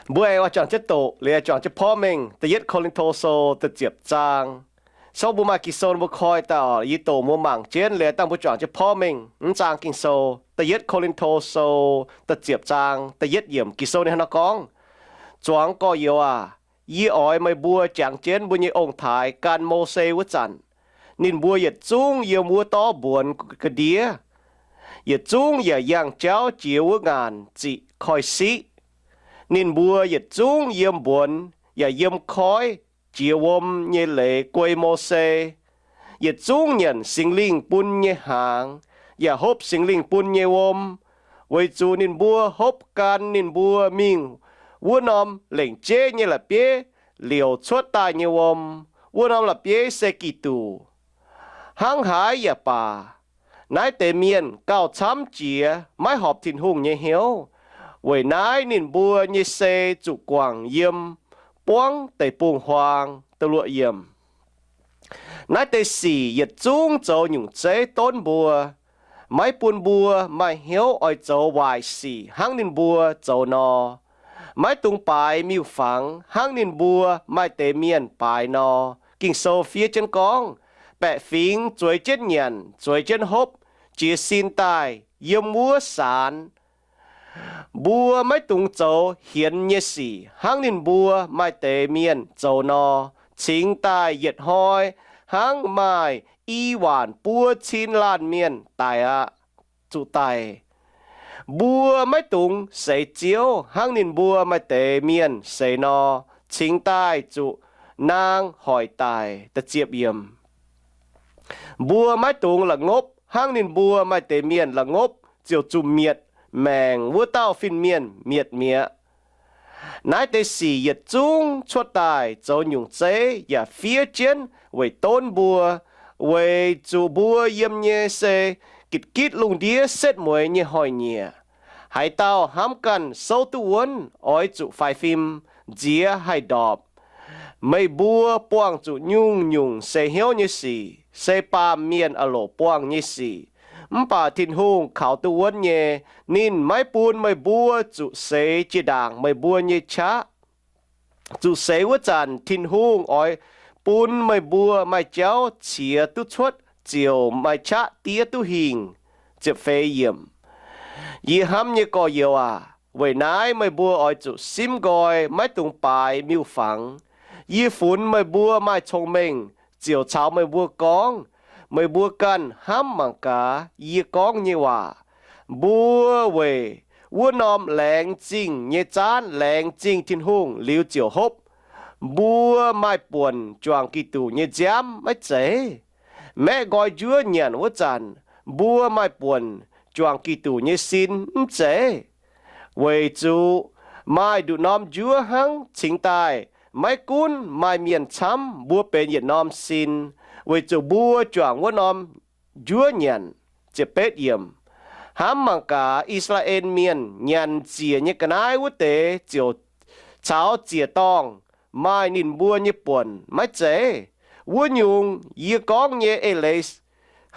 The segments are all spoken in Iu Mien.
Mbuo aengx oix juangc jienv doqc liuz juangc jienv porv mengh da'yietv Ko^lin^to Sou da'ziepc zaang. Sou mbuo maaih Ging-Sou mbuo koi daaih oc. Yie doqc mbuo mangc jienv liuz dangh mbuo juangc jienv porv mengh. Mv zaang Ging-Sou da'yietv Ko^lin^to Sou da'ziepc zaang da'yietv yiemc Ging-Sou ninh hnangv nor gorngv, Zuangx gorx-youz aac, yie oix meih mbuo jangx jienv mbuo nyei ong-taaix gan Mose wuov zanc. Ninh mbuo yietc zungv yiem wuov dorv mbuonx ga'ndiev. Yietc zungv yaac yangh jauv jiex wuov ngaanc ziqc koiv-siqv. Ninh mbuo yietc zungv yiem mbuonx yaac yiem koiv jiex wuom nyei leiz guei Mose. Yietc zungv nyanc Singx Lingh bun nyei hnaangx, yaac hopv Singx Lingh bun nyei wuom, weic zuqc ninh mbuo hopv gan ninh mbuo mingh wuov norm lengc jeiv nyei la'bieiv liouc cuotv daaih nyei wuom. Wuov norm la'bieiv se Giduc. Hnangv haaix yaac baac, naaiv deix mienh gauh camv jiex maiv horpc Tin-Hungh nyei hnyouv. Weic naaiv ninh mbuo nyei sei zuqc guangc yiem buangv deic-bung-huaang. Da'luoqc yiemc. Naaiv deix sic yietc zungv zoux nyungc zeiv donv mbuo, maiv bun mbuo maaih hnyouv oix zoux waaic sic hnangv ninh mbuo zoux nor, maiv dungx baaix miuc-fangx hnangv ninh mbuo maaih deix mienh baaix nor. Ging-Sou fiev jienv gorngv, Baeqc fingx zueiz jienv nyanc, zueiz jienv hopv, jiez sin daaih yiem wuov saanx. Mbuo maiv dungx zoux hienx nyei sic hnangv ninh mbuo maaih deix mienh zoux nor, cingx daaih yietc hnoi hnangv maaih i waanc buo cin laanh mienh daic aqv. Zuqc daic. Mbuo maiv dungx seix Ziouv hnangv ninh mbuo maaih deix mienh seix nor, cingx daaih zuqc naang hoic daic. Mbuo maiv dungx la'ngopv hnangv ninh mbuo maaih deix mienh la'ngopv ziouc zuqc mietc maengc wuov dauh fin-mienh mietc mi'aqv. Naaiv deix sic yietc zungv cuotv daaih zoux nyungc zeiv yaac fiev jienv weic donv mbuo, weic zuqc mbuo yiem nyei se gitv-gitv lungh ndiev setv mueiz nyei hnoi-nyieqc. Haaix dauh hnamv ganh souv duqv wuonv oix zuqc faix fim, nziex haih ndorpc. Meih mbuo buangh zuqc nyungc-nyungc seix hnyouv nyei sic, se baamh mienh a'loc buangh nyei sic. Mv baac Tin-Hungh kaux duqv wuonv nyei. Ninh maiv bun meih mbuo zuqc seix jiex ndaangc meih mbuo nyei qaqv. Zuqc seix wuov zanc Tin-Hungh oix bun meih mbuo maaih jauv ciex duqv cuotv ziouc maaih qaqv diev duqv hingh. Yie hnamv nyei gorx-youz aac, weic naaiv meih mbuo oix zuqc simv nqoi, maiv dungx baaix miuc-fangx. Yie funx meih mbuo maaih cong-mengh ziouc caux meih mbuo gorngv. Meih mbuo ganh hnamv mangc gaax yie gorngv nyei waac. Mbuo weic wuov norm laengz zingh nyei zaanv laengz zingh Tin-Hungh liuz ziouc hopv. Mbuo maaih buonc juangc Giduc nyei nziaamv maiv zeiz? Maeqv nqoi njuov nyanc wuov zanc, mbuo maaih buonc juangc Giduc nyei sin mv zeiz? Weic zuqc maaih nduqc norm njuov hnangv cingx daaih, maiv gunv maaih mienh camv, mbuo benx yietc norm sin, weic zuqc mbuo juangc wuov norm njuov nyanc. Hnamv mangc gaax, I^saa^laa^en Mienh nyanc ziec nyei ga'naaiv wuov deix ziouc caux ziec-dorngh maaih ninh mbuo nyei buonc maiv zeiz? Wuov nyungc, yie gorngv nyei eix leiz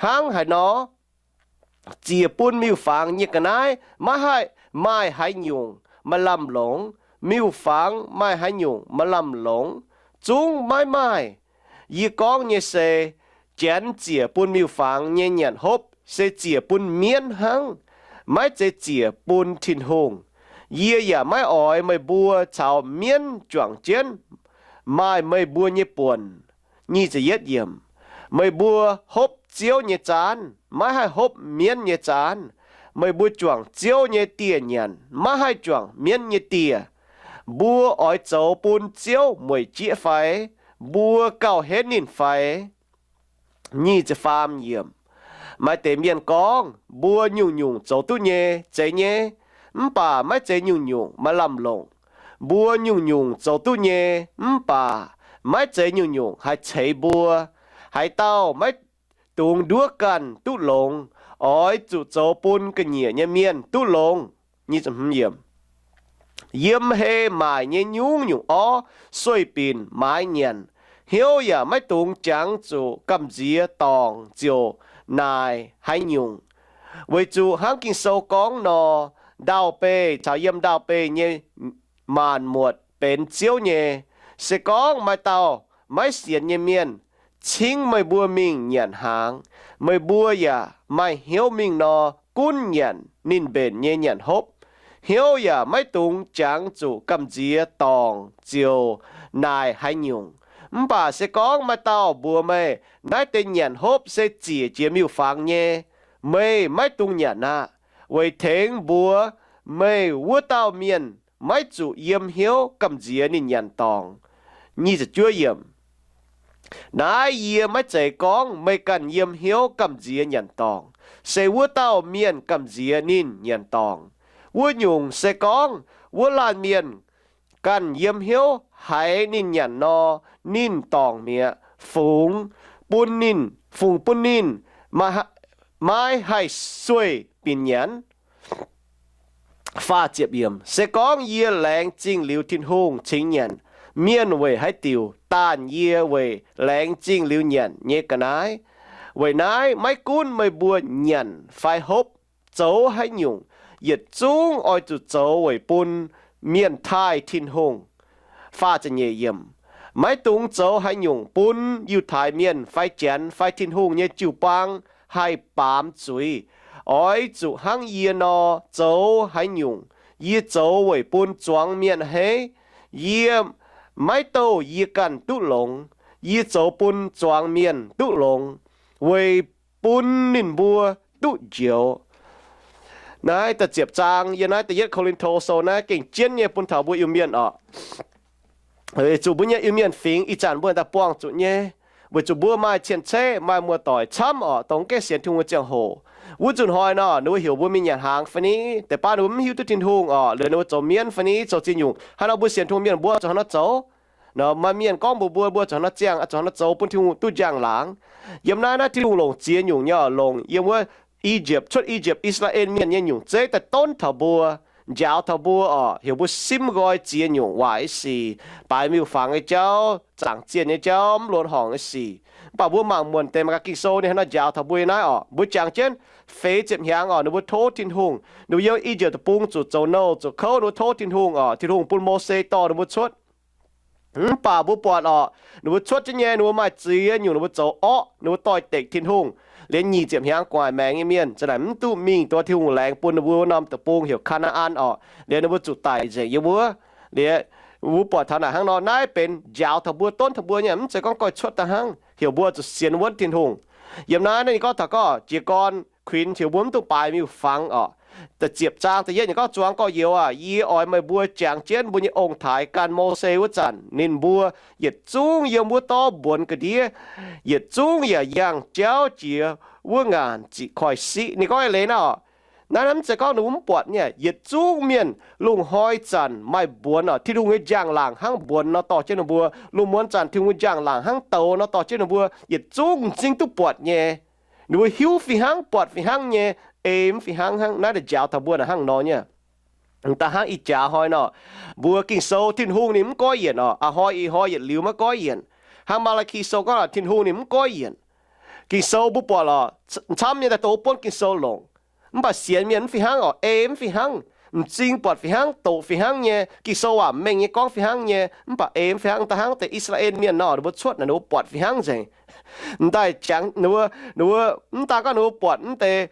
hnangv haaix nor, ziec bun miuc-fangx nyei ga'naaiv maiv haih maaih haaix nyungc maaih lamh longc. Miuc-fangx maaih haaix nyungc maaih lamh longc? Zungv maiv maaih. Yie gorngv nyei se, janx ziec bun miuc-fangx nyei nyanc hopv se ziec bun mienv hnangv, maiv zeiz ziec bun Tin-Hungh. Yie yaac maiv oix meih mbuo caux mienv juangc jienv maaih meih mbuo nyei buonc. Meih mbuo hopv Ziouv nyei zaanv, maiv haih hopv mienv nyei zaanv. Meih mbuo juangc Ziouv nyei dieh nyanc, maiv haih juangc mienv nyei dieh. Mbuo oix zoux bun Ziouv mueic jieqv fai? Mbuo gauh henv ninh fai? Maaih deix mienh gorngv, mbuo nyungc-nyungc zoux duqv nyei, zeiz nyei, mv baac maiv zeiz nyungc-nyungc maaih lamh longc. Mbuo nyungc-nyungc zoux duqv nyei, mv baac maiv zeiz nyungc-nyungc haih ceix mbuo. Haaix dauh maiv dungx nduov ganh duqv longx, oix zuqc zoux bun ga'nyiec nyei mienh duqv longx. Yiem hei maaic nyei nyungc-nyungc orv sueih binc maaiz nyanc, hnyouv yaac maiv dungx jangx zuqc gamh nziex dorngc ziouc naaic haaix nyungc. Weic zuqc hnangv Ging-Sou gorngv nor, ndau-beih caux yiem ndau-beih nyei maanc muotc benx Ziouv nyei. Se gorngv maaih dauh maiv sienx nyei mienh cingv meih mbuo mingh nyanc hnaangx, meih mbuo yaac maaih hnyouv mingh nor, gunv nyanc ninh mbenc nyei nyanc hopv. Hnyouv yaac maiv dungx jangx zuqc gamh nziex dorngc ziouc naaic haaix nyungc. Mv baac se gorngv maaih dauh mbuox meih, naaiv deix nyanc hopv se ziec jiex miuc-fangx nyei, meih maiv dungx nyanc aqv, weic tengx mbuox meih wuov dauh mienh maiv zuqc yiem hnyouv gamh nziex ninh nyanc dorngc. Naaiv yie maiv zeiz gorngv meih ganh yiem hnyouv gamh nziex nyanc dorngc, se wuov dauh mienh gamh nziex ninh nyanc dorngc. Wuov nyungc se gorngv wuov laanh mienh ganh yiem hnyouv haiz ninh nyanc nor, ninh dorngc mi'aqv, fungx bun ninh, fungx bun ninh maiv haih sueih binc nyanc. Se gorngv yie laengz zingh liuz Tin-Hungh cingx nyanc, mienh weic haaix diuc daanh yie weic laengz zingh liuz nyanc nyei ga'naaiv? Weic naaiv maiv gunv meih mbuo nyanc fai hopv, zoux haaix nyungc, yietc zungv oix zuqc zoux weic bun mienh taaih Tin-Hungh. Maiv dungx zoux haaix nyungc bun Yiutai Mienh fai Janx fai Tin-Hungh nyei jiu-baang haih baamz zuiz. Oix zuqc hnangv yie nor zoux haaix nyungc, yie zoux weic bun zuangx mienh a'hneiv. Yie maiv douh yie ganh duqv longx. Yie zoux bun zuangx mienh duqv longx, weic bun ninh mbuo duqv njoux. Naaiv da'ziepc zaang yiem naaiv da'yietv Ko^lin^to Sou naaiv gengh jienv nyei bun taux mbuo Iu-Mienh oc. Zuqc mbuo nyei Iu-Mienh fingx ih zanc mbuo daaih buangh zuqc nyei, weic zuqc mbuo maaih cien-ceqv, maaih muoz-doic camv oc, dongh mv gaengh sienx Tin-Hungh nyei ziangh hoc. Wuov nzunc hnoi nor, ninh mbuo heuc mbuo mingh nyanc hnaangx fai ni, deix baav ninh mbuo mv hiuv duqv Tin-Hungh oc, liuz ninh mbuo zoux mienv fai ni, zoux ziex nyungc. Haaix nor mbuo sienx Tin-Hungh mienh mbuo zuqc haaix nor zoux? Nor maaih mienh gorngv mbuox mbuo, mbuo zuqc haaix nor ziangh, zuqc haaix nor zoux bun Tin-Hungh duqv njang-laangc. Yiem naaiv naaiv Tin-Hungh longc ziex nyungc nyei oc, longc yiem wuov I^yipv, cuotv I^yipv, I^saa^laa^en Mienh nyei nyungc zeiv daaih donv taux mbuo, njaaux taux mbuo oc, heuc mbuo simv nqoi ziex nyungc waaic nyei sic, baaix miuc-fangx nyei jauv, zaangc zienh nyei jauv, mv luonx horngc nyei sic. Mv baac mbuo mangc muonc deix mangc gaax Ging-Sou ninh haaix nor njaaux taux mbuo nyei naaiv oc. Mbuo jangx jienv feix ziepc hnyangx oc, ninh mbuo tov Tin-Hungh, ninh mbuo yiem I^yipv deic-bung zuqc zoux nouh zuqc kouv, ninh mbuo tov Tin-Hungh oc, Tin-Hungh bun Mose dorh ninh mbuo cuotv. Mv baac mbuo buatc oc, ninh mbuo cuotv jienv nyei, ninh mbuo maaih ziex nyungc ninh mbuo zoux orqv, ninh mbuo doix-dekc Tin-Hungh. Liuz nyic ziepc hnyangx gu'nguaaic maengx nyei mienh za'naaic mv duqv mingh dongh Tin-Hungh laengz bun ninh mbuo wuov norm deic-bung heuc Kaa^naa^an oc. Liuz ninh mbuo zuqc daic nzengc yiem wuov. Liuz mbuo buatc taux naaic hnangv nor, naaiv benx njaaux taux mbuo, donv taux mbuo nyei, mv zeiz gorngv goiv cuotv daaih hnangv, heuc mbuo zuqc sienx wuonv Tin-Hungh. Yiem naaiv ninh gorngv taux gorngv jiez gorn kuinx heuc mbuo mv dungx baaix miuc-fangx oc. Da'ziepc zaang da'yietv ninh gorngv, Zuangx gorx-youz aac, yie oix meih mbuo jangx jienv mbuo nyei ong-taaix gan Mose wuov zanc, ninh mbuo yietc zungv yiem wuov dorv mbuonx ga'ndiev, yietc zungv yaac yangh jauv jiex wuov ngaanc ziqc koiv-siqv. Ninh gorngv eix leiz naaiv oc, naaiv mv zeiz gorngv ninh mbuo mv buatc nyei. Yietc zungv mienh lungh hnoi zanc maaih mbuonx oc, Tin-Hungh nyei njang-laangc hnangv mbuonx nor dorh jienv ninh mbuo. Lungh muonz zanc Tin-Hungh nyei njang-laangc hnangv douz nor dorh jienv ninh mbuo, yietc zungv m'zing duqv buatc nyei. Ninh mbuo hiuv fih hnangv, buatc fih hnangv nyei, ei mv fih hnangv hnangv. Naaiv deix njaaux taux mbuo naaic hnangv nor nyei. Da'hnangv ih jaax hnoi nor, mbuo Ging-Sou Tin-Hungh ninh mv goiv yienc oc. A'hnoi ih hnoi yietc liuz maiv goiv yienc. Hnangv Maa^laa^ki Sou gorngv Tin-Hungh ninh mv goiv yienc. Ging-Sou mbuo buatc lorqc, camv nyei daaih dongh wuov buonv Ging-Sou longc. Mv baac sienx mienh mv fih hnangv oc, ei mv fih hnangv, m'zing buatc fih hnangv, doqc fih hnangv nyei. Ging-Sou waac mengh nyei gorngv fih hnangv nyei, mv baac ei mv fih hnangv. Da'hnangv deix I^saa^laa^en Mienh nor, ninh mbuo cuotv naaic ninh mbuo buatc fih hnangv nzengc. M'daaih jangx ninh mbuo, ninh mbuo mv daan gorngv ninh mbuo buatc mv deix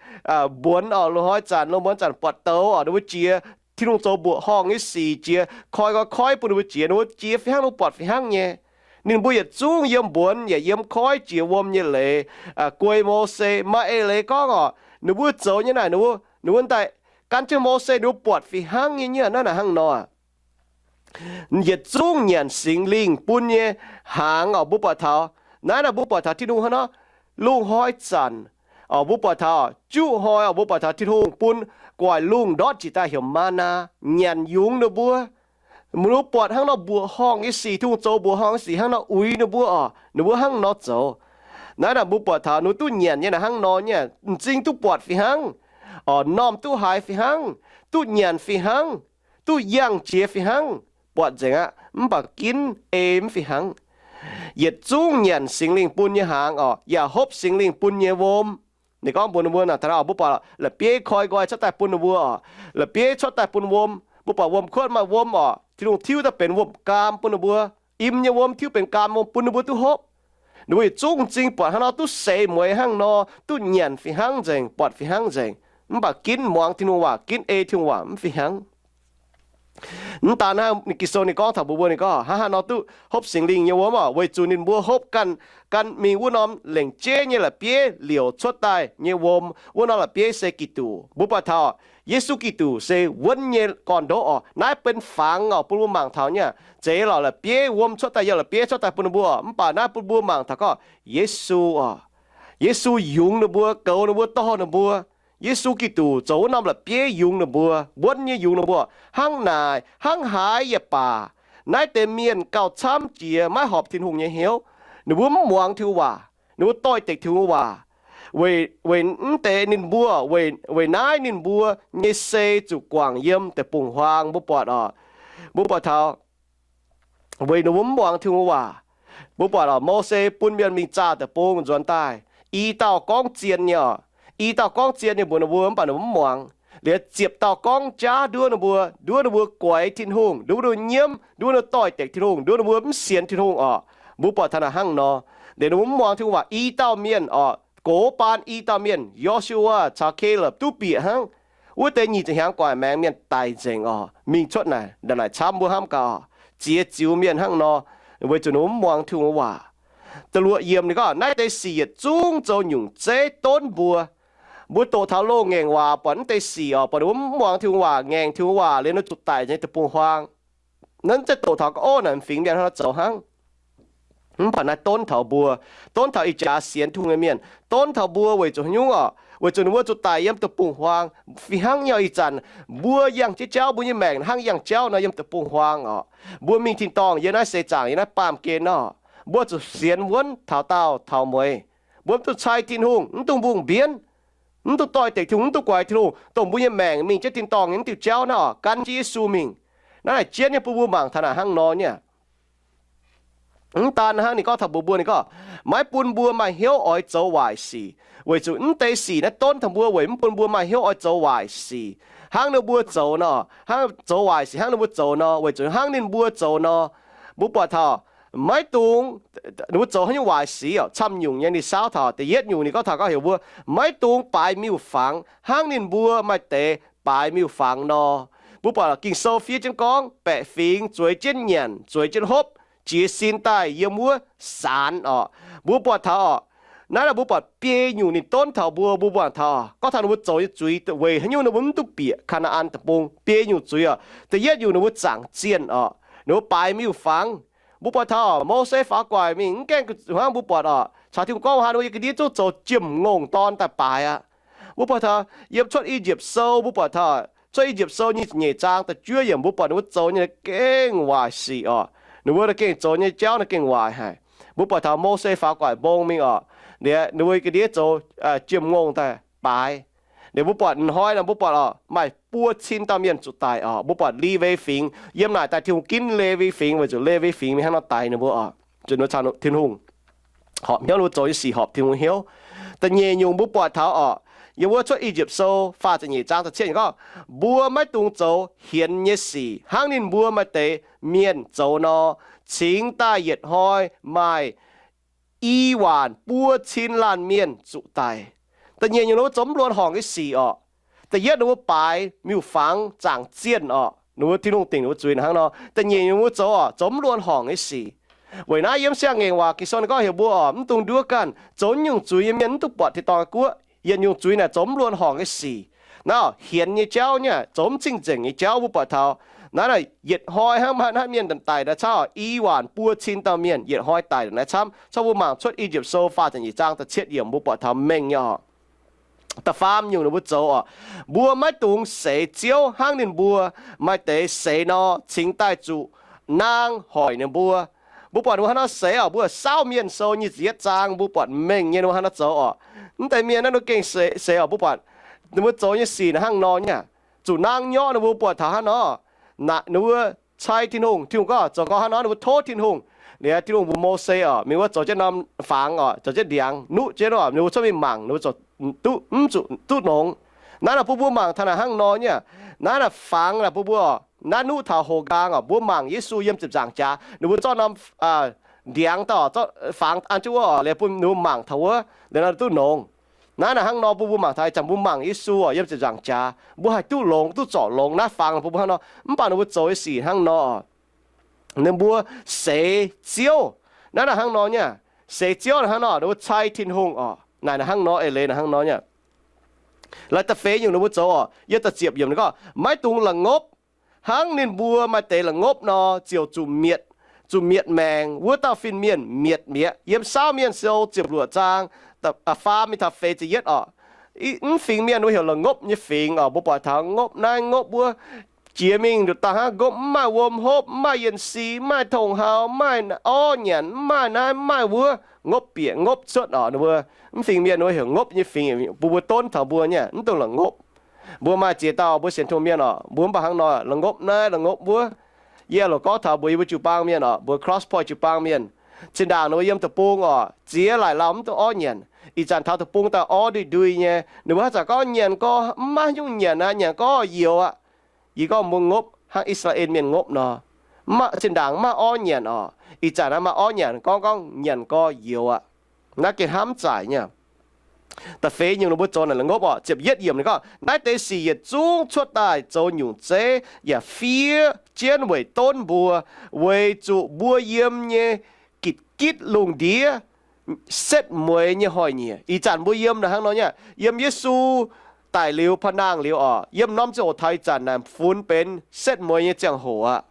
mbuonx oc, lungh hnoi zanc, lungh muonz zanc buatc douz oc, ninh mbuo jiex Tin-Hungh zoux mbuoqc horngh nyei sic, jiex koi nqoi koiv bun ninh mbuo jiex, ninh mbuo jiex fih hnangv, ninh mbuo buatc fih hnangv nyei. Ninh mbuo yietc zungv yiem mbuonx yaac yiem koiv jiex wuom nyei leiz, guei Mose. Maaih eix leiz gorngv oc, ninh mbuo zoux nyei naaic, ninh mbuo, ninh mbuo daaih gan jienv Mose, ninh mbuo buatc fih hnangv nyei. Naaiv naaic hnangv nor, yietc zungv nyanc Singx Lingh bun nyei hnaangx oc, mbuo buatc taux, naaiv naaic mbuo buatc taux Tin-Hungh hnangv nor, lungh hnoi zanc oc, mbuo buatc taux juqv hnoi oc, mbuo buatc taux Tin-Hungh bun guaaic lungh ndortv jiex daaih heuc maa^naa, nyanc yungz ninh mbuo. Mbuo buatc hnangv nor mbuoqc horngh nyei sic, Tin-Hungh zoux mbuoqc horngh nyei sic hnangv nor uix ninh mbuo oc, ninh mbuo hnangv nor zoux. Naaiv naaic mbuo buatc taux ninh mbuo duqv nyanc nyei naaic hnangv nor nyei, m'zing duqv buatc fih hnangv oc, m'normh duqv haiz fih hnangv, duqv nyanc fih hnangv, duqv yangh jiex fih hnangv, buatc nzengc aqv, mv baac ginv ei mv fih hnangv. Yietc zungv nyanc Singx Lingh bun nyei hnaangx oc, yaac hopv Singx Lingh bun nyei wuom. Ninh gorngv mbuox ninh mbuo naaic, taux naaiv mbuo buatc la'bieiv koi nqoi cuotv daaih bun ninh mbuo oc, la'bieiv cuotv daaih bun wuom, Mbuo buatc wuom-kuotv maaih wuom orqc, Tin-Hungh tiuv daaih benx wuom-gaam bun ninh mbuo. Im nyei wuom tiuv benx gaam wuom bun ninh mbuo duqv hopv. Ninh mbuo yietc zungv m'zing buatc hnangv nor duqv seix mueiz hnangv nor, duqv nyanc fih hnangv nzengc, buatc fih hnangv nzengc, mv baac ginv muangx Tin-Hungh waac, ginv ei Tin-Hungh waac mv fih hnangv. Mv daan hnangv, Ging-Sou ninh gorngv taux mbuo mbuo ninh gorngv, Hnangv haaix nor duqv hopv Singx Lingh nyei wuom orqc? Weic zuqc ninh mbuo hopv ganh, ganh mingh wuov norm lengc jeiv nyei la'bieiv liouc cuotv daaih nyei wuom, wuov norm la'bieiv se Giduc. Mbuo buatc taux Yesu Giduc se wuonv nyei gorn-ndoqv orqc. Naaiv benx fangx orqc, bun mbuo mangc taux nyei. Zeiz lorqc, la'bieiv wuom cuotv daaih, yiem la'bieiv cuotv daaih bun ninh mbuo orqc, mv baac naaiv bun mbuo mangc taux gorngv Yesu orqc. Yesu yungz ninh mbuo, goux ninh mbuo, dorh ninh mbuo. Yesu Giduc zoux wuov norm la'bieiv yungz ninh mbuo, wuonv nyei yungz ninh mbuo. Hnangv naaic, hnangv haaix yaac baac, naaiv deix mienh gauh camv jiex maiv horpc Tin-Hungh nyei hnyouv. Ninh mbuo mv muangx Tin-Hungh waac, ninh mbuo doix-dekc Tin-Hungh waac. Weic, weic mv deix ninh mbuo, weic, weic naaiv ninh mbuo nyei sei zuqc guangc yiem deic-bung-huaang. Mbuo buatc orqc, mbuo buatc taux weic ninh mbuo mv muangx Tin-Hungh waac. Mbuo buatc orqc, Mose bun mienh mingh zaah deic-bung nzuonx daaih, i dauh gorngv zien nyei orqc. I dauh gorngv zien nyei mbuox ninh mbuo, mv baac ninh mbuo mv muangx. Liuz ziepc dauh gorngv jaav nduov ninh mbuo, nduov ninh mbuo guaix Tin-Hungh, nduov ninh mbuo nyiemv, nduov ninh mbuo doix-dekc Tin-Hungh, nduov ninh mbuo mv sienx Tin-Hungh orqc. Mbuo buatc taux naaic hnangv nor. Liuz ninh mbuo mv muangx Tin-Hungh waac, i dauh mienh orqc, gox baan i dauh mienh, Yo^su^waa caux Kalepc duqv bieqc hnangv. Wuov deix nyic ziepc hnyangx gu'nguaaic maengx mienh daic nzengc orqc, mingh cuotv naaic, naaic camv mbuo hnamv gaax orqc, ziex ziux mienh hnangv nor, weic zuqc ninh mbuo mv muangx Tin-Hungh waac. Da'luoqc yiemc ninh gorngv, naaiv deix sic yietc zungv zoux nyungc zeiv donv mbuo. Mbuo doqc taux loz-ngaengc waac buatc naaiv deix sic orqc, buatc ninh mbuo mv muangx Tin-Hungh waac, ngaengc Tin-Hungh waac liuz ninh zuqc daic nyei deic-bung-huaang. Naaiv zeiz doqc taux gorngv, ov, naaic fingx mienh hnangv nor zoux hnangv. Mv baac naaiv donv taux mbuo, donv taux ih jaax sienx Tin-Hungh nyei mienh, donv taux mbuo weic zuqc haaix nyungc orqc? Weic zuqc ninh mbuo zuqc daic yiem deic-bung-huaang. Fih hnangv nyei ih zanc mbuo yangh jienv jauv, mbuo nyei maengc hnangv yangh jauv nor yiem deic-bung-huaang orqc. Mbuo mingh tin-dorngh yiem naaiv seix zaangc, yiem naaiv baamh gen nor, mbuo zuqc sienx wuonv taux daauh taux mueiz. Mbuo mv dungx cai Tin-Hungh, mv dungx mbungh mbienv, mv dungx doix-dekc Tin-Hungh, mv dungx guaix Tin-Hungh, dongh mbuo nyei maengc mingh jienv tin-dorngh nyei, mv diuh jauv naaiv orqc, gan jienv Yesu mingh. Naaiv naaic jienv nyei bun mbuo mangc taux naaic hnangv nor nyei. Mv daan hnangv, ninh gorngv taux mbuox mbuo, ninh gorngv, maiv bun mbuo maaih hnyouv oix zoux waaic sic, weic zuqc mv deix sic naaiv donv taux mbuo weic mv bun mbuo maaih hnyouv oix zoux waaic sic. Hnangv ninh mbuo zoux nor, hnangv zoux waaic sic hnangv ninh mbuo zoux nor, weic zuqc hnangv ninh mbuo zoux nor, mbuo buatc taux maiv dungx, ninh mbuo zoux haaix nyungc waaic sic orqc, camv nyungc nyei. Ninh saauv taux da'yietv nyungc, ninh gorngv taux gorngv heuc mbuo maiv dungx baaix miuc-fangx hnangv ninh mbuo maaih deix baaix miuc-fangx nor. Mbuo buatc Ging-Sou fiev jienv gorngv, baeqc fingx zueiz jienv nyanc, zueiz jienv hopv, jiez sin daaih yiem wuov saanx orqc. Mbuo buatc taux orqc, naaiv naaic mbuo buatc biei nyungc ninh donv taux mbuo, mbuo buatc taux gorngv taux ninh mbuo zoux nyei zuiz weic haaix nyungc ninh mbuo mv duqv bieqc Kaa^naa^an Deic-Bung. Biei nyungc zuiz orqc, da'yietv nyungc ninh mbuo zaangc zienh orqc, ninh mbuo baaix miuc-fangx. Mbuo buatc taux Mose faaux gu'nguaaic mingh mv gaengh hnangv mbuo buatc orqc, caux Tin-Hungh gorngv hnangv, ninh mbuo yietc ga'ndiev zungv zoux jiem-ngongh dorn daaih baaix aqv. Mbuo buatc taux yiem Cuotv I^yipv Sou, mbuo buatc taux Cuotv I^yipv Sou nyic ziepc nyeic zaang da'juov yiemc, mbuo buatc ninh mbuo zoux nyei gengh waaic sic orqc. Ninh mbuo gengh zoux nyei jauv naaiv gengh waaic haic. Mbuo buatc taux Mose faaux gu'nguaaic mbong mingh orqc, liuz ninh mbuo ga'ndiev zoux jiem-ngongh daaih baaix. Liuz mbuo buatc hnoi naaic mbuo buatc orqc, maaih buo cin dauh mienh zuqc daic orqc. Mbuo buatc Lewi Fingx yiem naaic daaih, Tin-Hungh ginv Lewi Fingx weic zuqc Lewi Fingx mingh hnangv nor daix ninh mbuo orqc, zuqc ninh mbuo caux Tin-Hungh horpc hnyouv, ninh mbuo zoux nyei sic horpc Tin-Hungh hnyouv. Da'nyeic nyungc mbuo buatc taux orqc, yiem wuov Cuotv I^yipv Sou faah ziepc nyeic zaang da'cietv gorngv, mbuo maiv dungx zoux hienx nyei sic hnangv ninh mbuo maaih deix mienh zoux nor, cingx daaih yietc hnoi maaih i waanc buo cin laanh mienh zuqc daic. Da'nyeic nyungc ninh mbuo zoux mv luonx horngc nyei sic orqc. Da'yietv ninh mbuo baaix miuc-fangx zaangc zienh orqc, ninh mbuo Tin-Hungh dingc ninh mbuo zuiz hnangv nor. Da'nyeic nyungc ninh mbuo zoux orqc, zoux mv luonx horngc nyei sic. Weic naaiv yiem siang-ngaengc waac Ging-Sou ninh gorngv heuc mbuo orqc, mv dungx nduov ganh. Zoux nyungc zuiz nyei mienh mv duqv buatc tin-dorngh guoqv. Yietc nyungc zuiz naaic zoux mv luonx horngc nyei sic. Naaiv hienx nyei jauv nyei, zoux mv cing-nzengc nyei jauv. Mbuo buatc taux naaiv naaic yietc hnoi hnangv haaix mienh daic naaiv camv, i waanc buo cin dauh mienh yietc hnoi daic naaiv camv. Cov mbuo mangc Cuotv I^yipv Sou faah ziepc nyeic zaang da'cietv yiemc, mbuo buatc taux mengh nyei orqc. Da'faam nyungc ninh mbuo zoux orqc, mbuo maiv dungx seix Ziouv hnangv ninh mbuo maaih deix seix nor, cingx daaih zuqc naang hoic ninh mbuo. Mbuo buatc ninh mbuo hnangv nor seix orqc, mbuo Saauv Mienh Sou nyic ziepc yietv zaang mbuo buatc mengh nyei ninh mbuo hnangv nor zoux orqc. Mv deix mienh naaiv ninh mbuo gengh seix, seix orqc, mbuo buatc ninh mbuo zoux nyei sic naaic hnangv nor nyei. Zuqc naang nyorqv ninh mbuo buatc taux hnangv nor. Naaic ninh mbuo cai Tin-Hungh, Tin-Hungh gorngv zoux gau hnangv nor, ninh mbuo tov Tin-Hungh. Liuz Tin-Hungh mbuox Mose orqc, mingh wuov zoux jienv norm fangx orqc, zoux jienv ndiangx nuqv jienv orqc, ninh mbuo cuotv mingh mangc, ninh mbuo zuqc duqv, mv zuqc duqv nongx. Naaiv naaic bun mbuo mangc taux naaic hnangv nor nyei. Naaiv naaic fangx naaic bun mbuo orqc, naaiv nuqv taux houx nqaang oc, mbuo mangc Yesu yiem ziepc nzaangc jaax, ninh mbuo zorqv norm ndiangx daaih oc, zorqv fangx an jienv wuov oc, liuz bun ninh mbuo mangc taux wuov, liuz nor duqv nongx. Naaiv naaic hnangv nor, mbuo mbuo mangc taux ih zanc mbuo mangc Yesu oc, yiem ziepc nzaangc jaax mbuo haih duqv longx duqv zorc longx naaiv fangx bun mbuo hnangv nor. Mv baac ninh mbuo zoux nyei sic hnangv nor oc, ninh mbuo seix Ziouv. Naaiv naaic hnangv nor nyei, seix Ziouv naaic hnangv nor, ninh mbuo cai Tin-Hungh oc. Naaic naaic hnangv nor, eix leiz naaic hnangv nor nyei. Laaix da'feix nyungc ninh mbuo zoux oc, yiem da'ziepc yiemc ninh gorngv, maiv dungx la'ngopv. Hnangv ninh mbuo maaih deix la'ngopv nor, ziouc zuqc mietc, zuqc mietc maengc. Wuov dauh fin-mienh mietc mi'aqv. Yiem Saauv Mienh Sou ziepc luoqc zaang, faam mingh taux feix ziepc yietv oc. Mv fingx mienh wuov heuc la'ngopv nyei fingx oc. Mbuo buatc taux ngopv naaiv ngopv wuov, jiex mingh nduqc daaih hnangv ngopv, mv maaih wuom hopv, mv maaih yienh si, mv maaih tong hau, mv maaih orv nyanc, mv maaih naaiv mv maaih wuov, ngopv bieqc ngopv cuotv oc. Ninh mbuo mv fingx mienh wuov heuc ngopv nyei fingx, bun mbuo donv taux mbuo nyei, mv dungx la'ngopv. Mbuo maaih ziex dauh mbuo sienx Tin-Hungh mienh oc, mbuo mv baac hnangv nor, la'ngopv naaiv la'ngopv wuov. Yie loc gorngv taux mbuo yie mbuo jiu-baang mienh oc, mbuo Cross Point jiu-baang mienh, zinh ndaangc ninh mbuo yiem deic-bung oc, ziex laaic lauh mv duqv orv nyanc. Ih zanc taux deic-bung daaih orv ndui-ndui nyei. Ninh mbuo haaix zanc gorngv nyanc gorx mv maaih nyungc nyanc aqv, nyanc gorx youx aqv. Yie gorngv mbuo ngopv hnangv I^saa^laa^en Mienh ngopv nor, zinh ndaangc mv maaih orv nyanc oc. Ih zanc naaiv maaih orv nyanc, gorngv gorngv nyanc gorx youx aqv. Naaiv gengh hnamv zaaic nyei. Da'feix nyungc ninh mbuo zoux naaic la'ngopv oc. Ziepc yietv yiemc ninh gorngv, naaiv deix sic yietc zungv cuotv daaih zoux nyungc zeiv yaac fiev jienv weic donv mbuo, weic zuqc mbuo yiem nyei gitv-gitv lungh ndiev setv mueiz nyei hnoi-nyieqc. Ih zanc mbuo yiem naaic hnangv nor nyei, yiem Yesu daic liuz paa nangh liuz oc, yiem norm ziangh hoc taux ih zanc naaic funx benx setv mueiz nyei ziangh hoc aqv.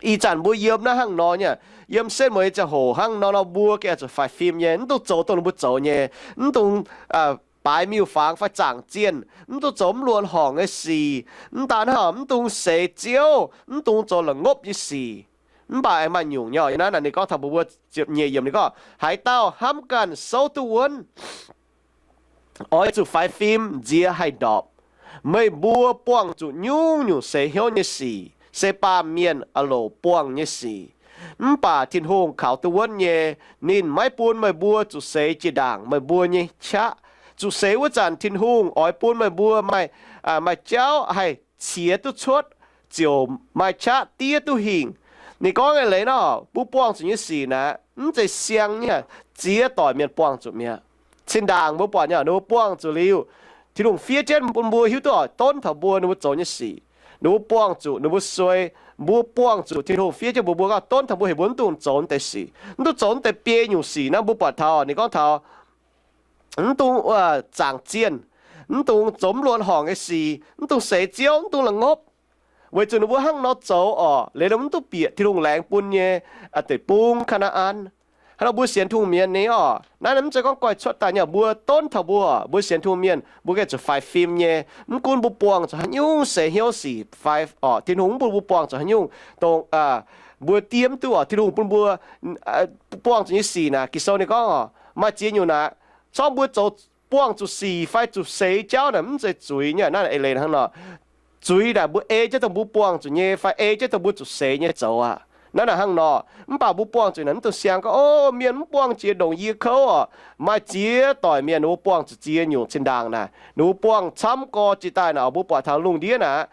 Ih zanc mbuo yiem naaiv hnangv nor nyei, yiem setv mueiz nyei ziangh hoc hnangv nor nor, mbuo gengh oix zuqc faix fim nyei, mv dungx zoux dongh ninh mbuo zoux nyei, mv dungx baaix miuc-fangx fai zaangc zienh, mv dungx zoux mv luonx horngc nyei sic. Mv daan hnangv, mv dungx seix Ziouv, mv dungx zoux la'ngopv nyei sic. Mv baac aengx maaih nyungc nyei oc. Yiem naaiv naaic ninh gorngv taux mbuo, mbuo ziepc nyeic yiemc ninh gorngv, haaix dauh hnamv ganh souv duqv wuonv, oix zuqc faix fim nziex haih ndorpc. Meih mbuo buangh zuqc nyungc-nyungc seix hnyouv nyei sic, se baamh mienh aah loc buangh nyei sic. Mv baac Tin-Hungh kaux duqv wuonv nyei. Ninh maiv bun meih mbuo zuqc seix jiex ndaangc meih mbuo nyei qaqv. Zuqc seix wuov zanc Tin-Hungh oix bun meih mbuo maaih, maaih jauv haih qiex duqv cuotv, ziouc maaih qaqv diev duqv hingh. Ninh gorngv eix leiz nor, mbuo buangh zuqc nyei sic naaic, mv zeiz siang nyei, ziex doic mienh buangh zuqc mi'aqv. Zinh ndaangc mbuo buatc nyei, ninh mbuo buangh zuqc liuz, Tin-Hungh fiev jienv bun mbuo hiuv duqv oix donv taux mbuo, ninh mbuo zoux nyei sic. Ninh mbuo buangh zuqc ninh mbuo suei, mbuo buangh zuqc Tin-Hungh fiev jienv mbuox mbuo gorngv donv taux mbuo heuc mbuo mv dungx zoux naaiv deix sic, mv dungx zoux naaiv deix biei nyungc sic naaiv. Mbuo buatc taux ninh gorngv taux mv dungx zaangc zienh, mv dungx zoux mv luonx horngc nyei sic, mv dungx seix Ziouv, mv dungx la'ngopv, weic zuqc ninh mbuo hnangv nor zoux oc, liuz ninh mv duqv bieqc Tin-Hungh laengz bun nyei deic-bung, Kaa^naa^an. Hnangv nor mbuo sienx Tin-Hungh mienh ni oc, naaiv mv zeiz gorngv goiv cuotv daaih nyei. Mbuo donv taux mbuo, mbuo sienx Tin-Hungh mienh mbuo gengh zuqc faix fim nyei. Mv gunv mbuo buangh zuqc haaix nyungc seix hnyouv sic fai oc, Tin-Hungh mv bun mbuo buangh zuqc haaix nyungc dongh mbuo diev mv duqv oc, Tin-Hungh bun mbuo buangh zuqc nyei sic naaic, Ging-Sou ninh gorngv oc, maaih ziex nyungc naaic, corc mbuo zoux buangh zuqc sic fai zuqc seix jauv naaic mv zeiz zuiz nyei. Naaiv eix leiz hnangv nor, zuiz naaic mbuo ei jienv dongh mbuo buangh zuqc nyei fai ei jienv dongh mbuo zuqc seix nyei zoux aqv. Naaiv naaic hnangv nor, mv baac mbuo buangh zuqc naaic mv dungx siang gorngv, o, mienh mv buangh jiex ndongc yie kouv oc. Maaih ziex doic mienh ninh mbuo buangh zuqc ziex nyungc zinh ndaangc naaic, ninh mbuo buangh camv gorx jiex daaih naaic, mbuo buatc taux lungh ndiev naaic,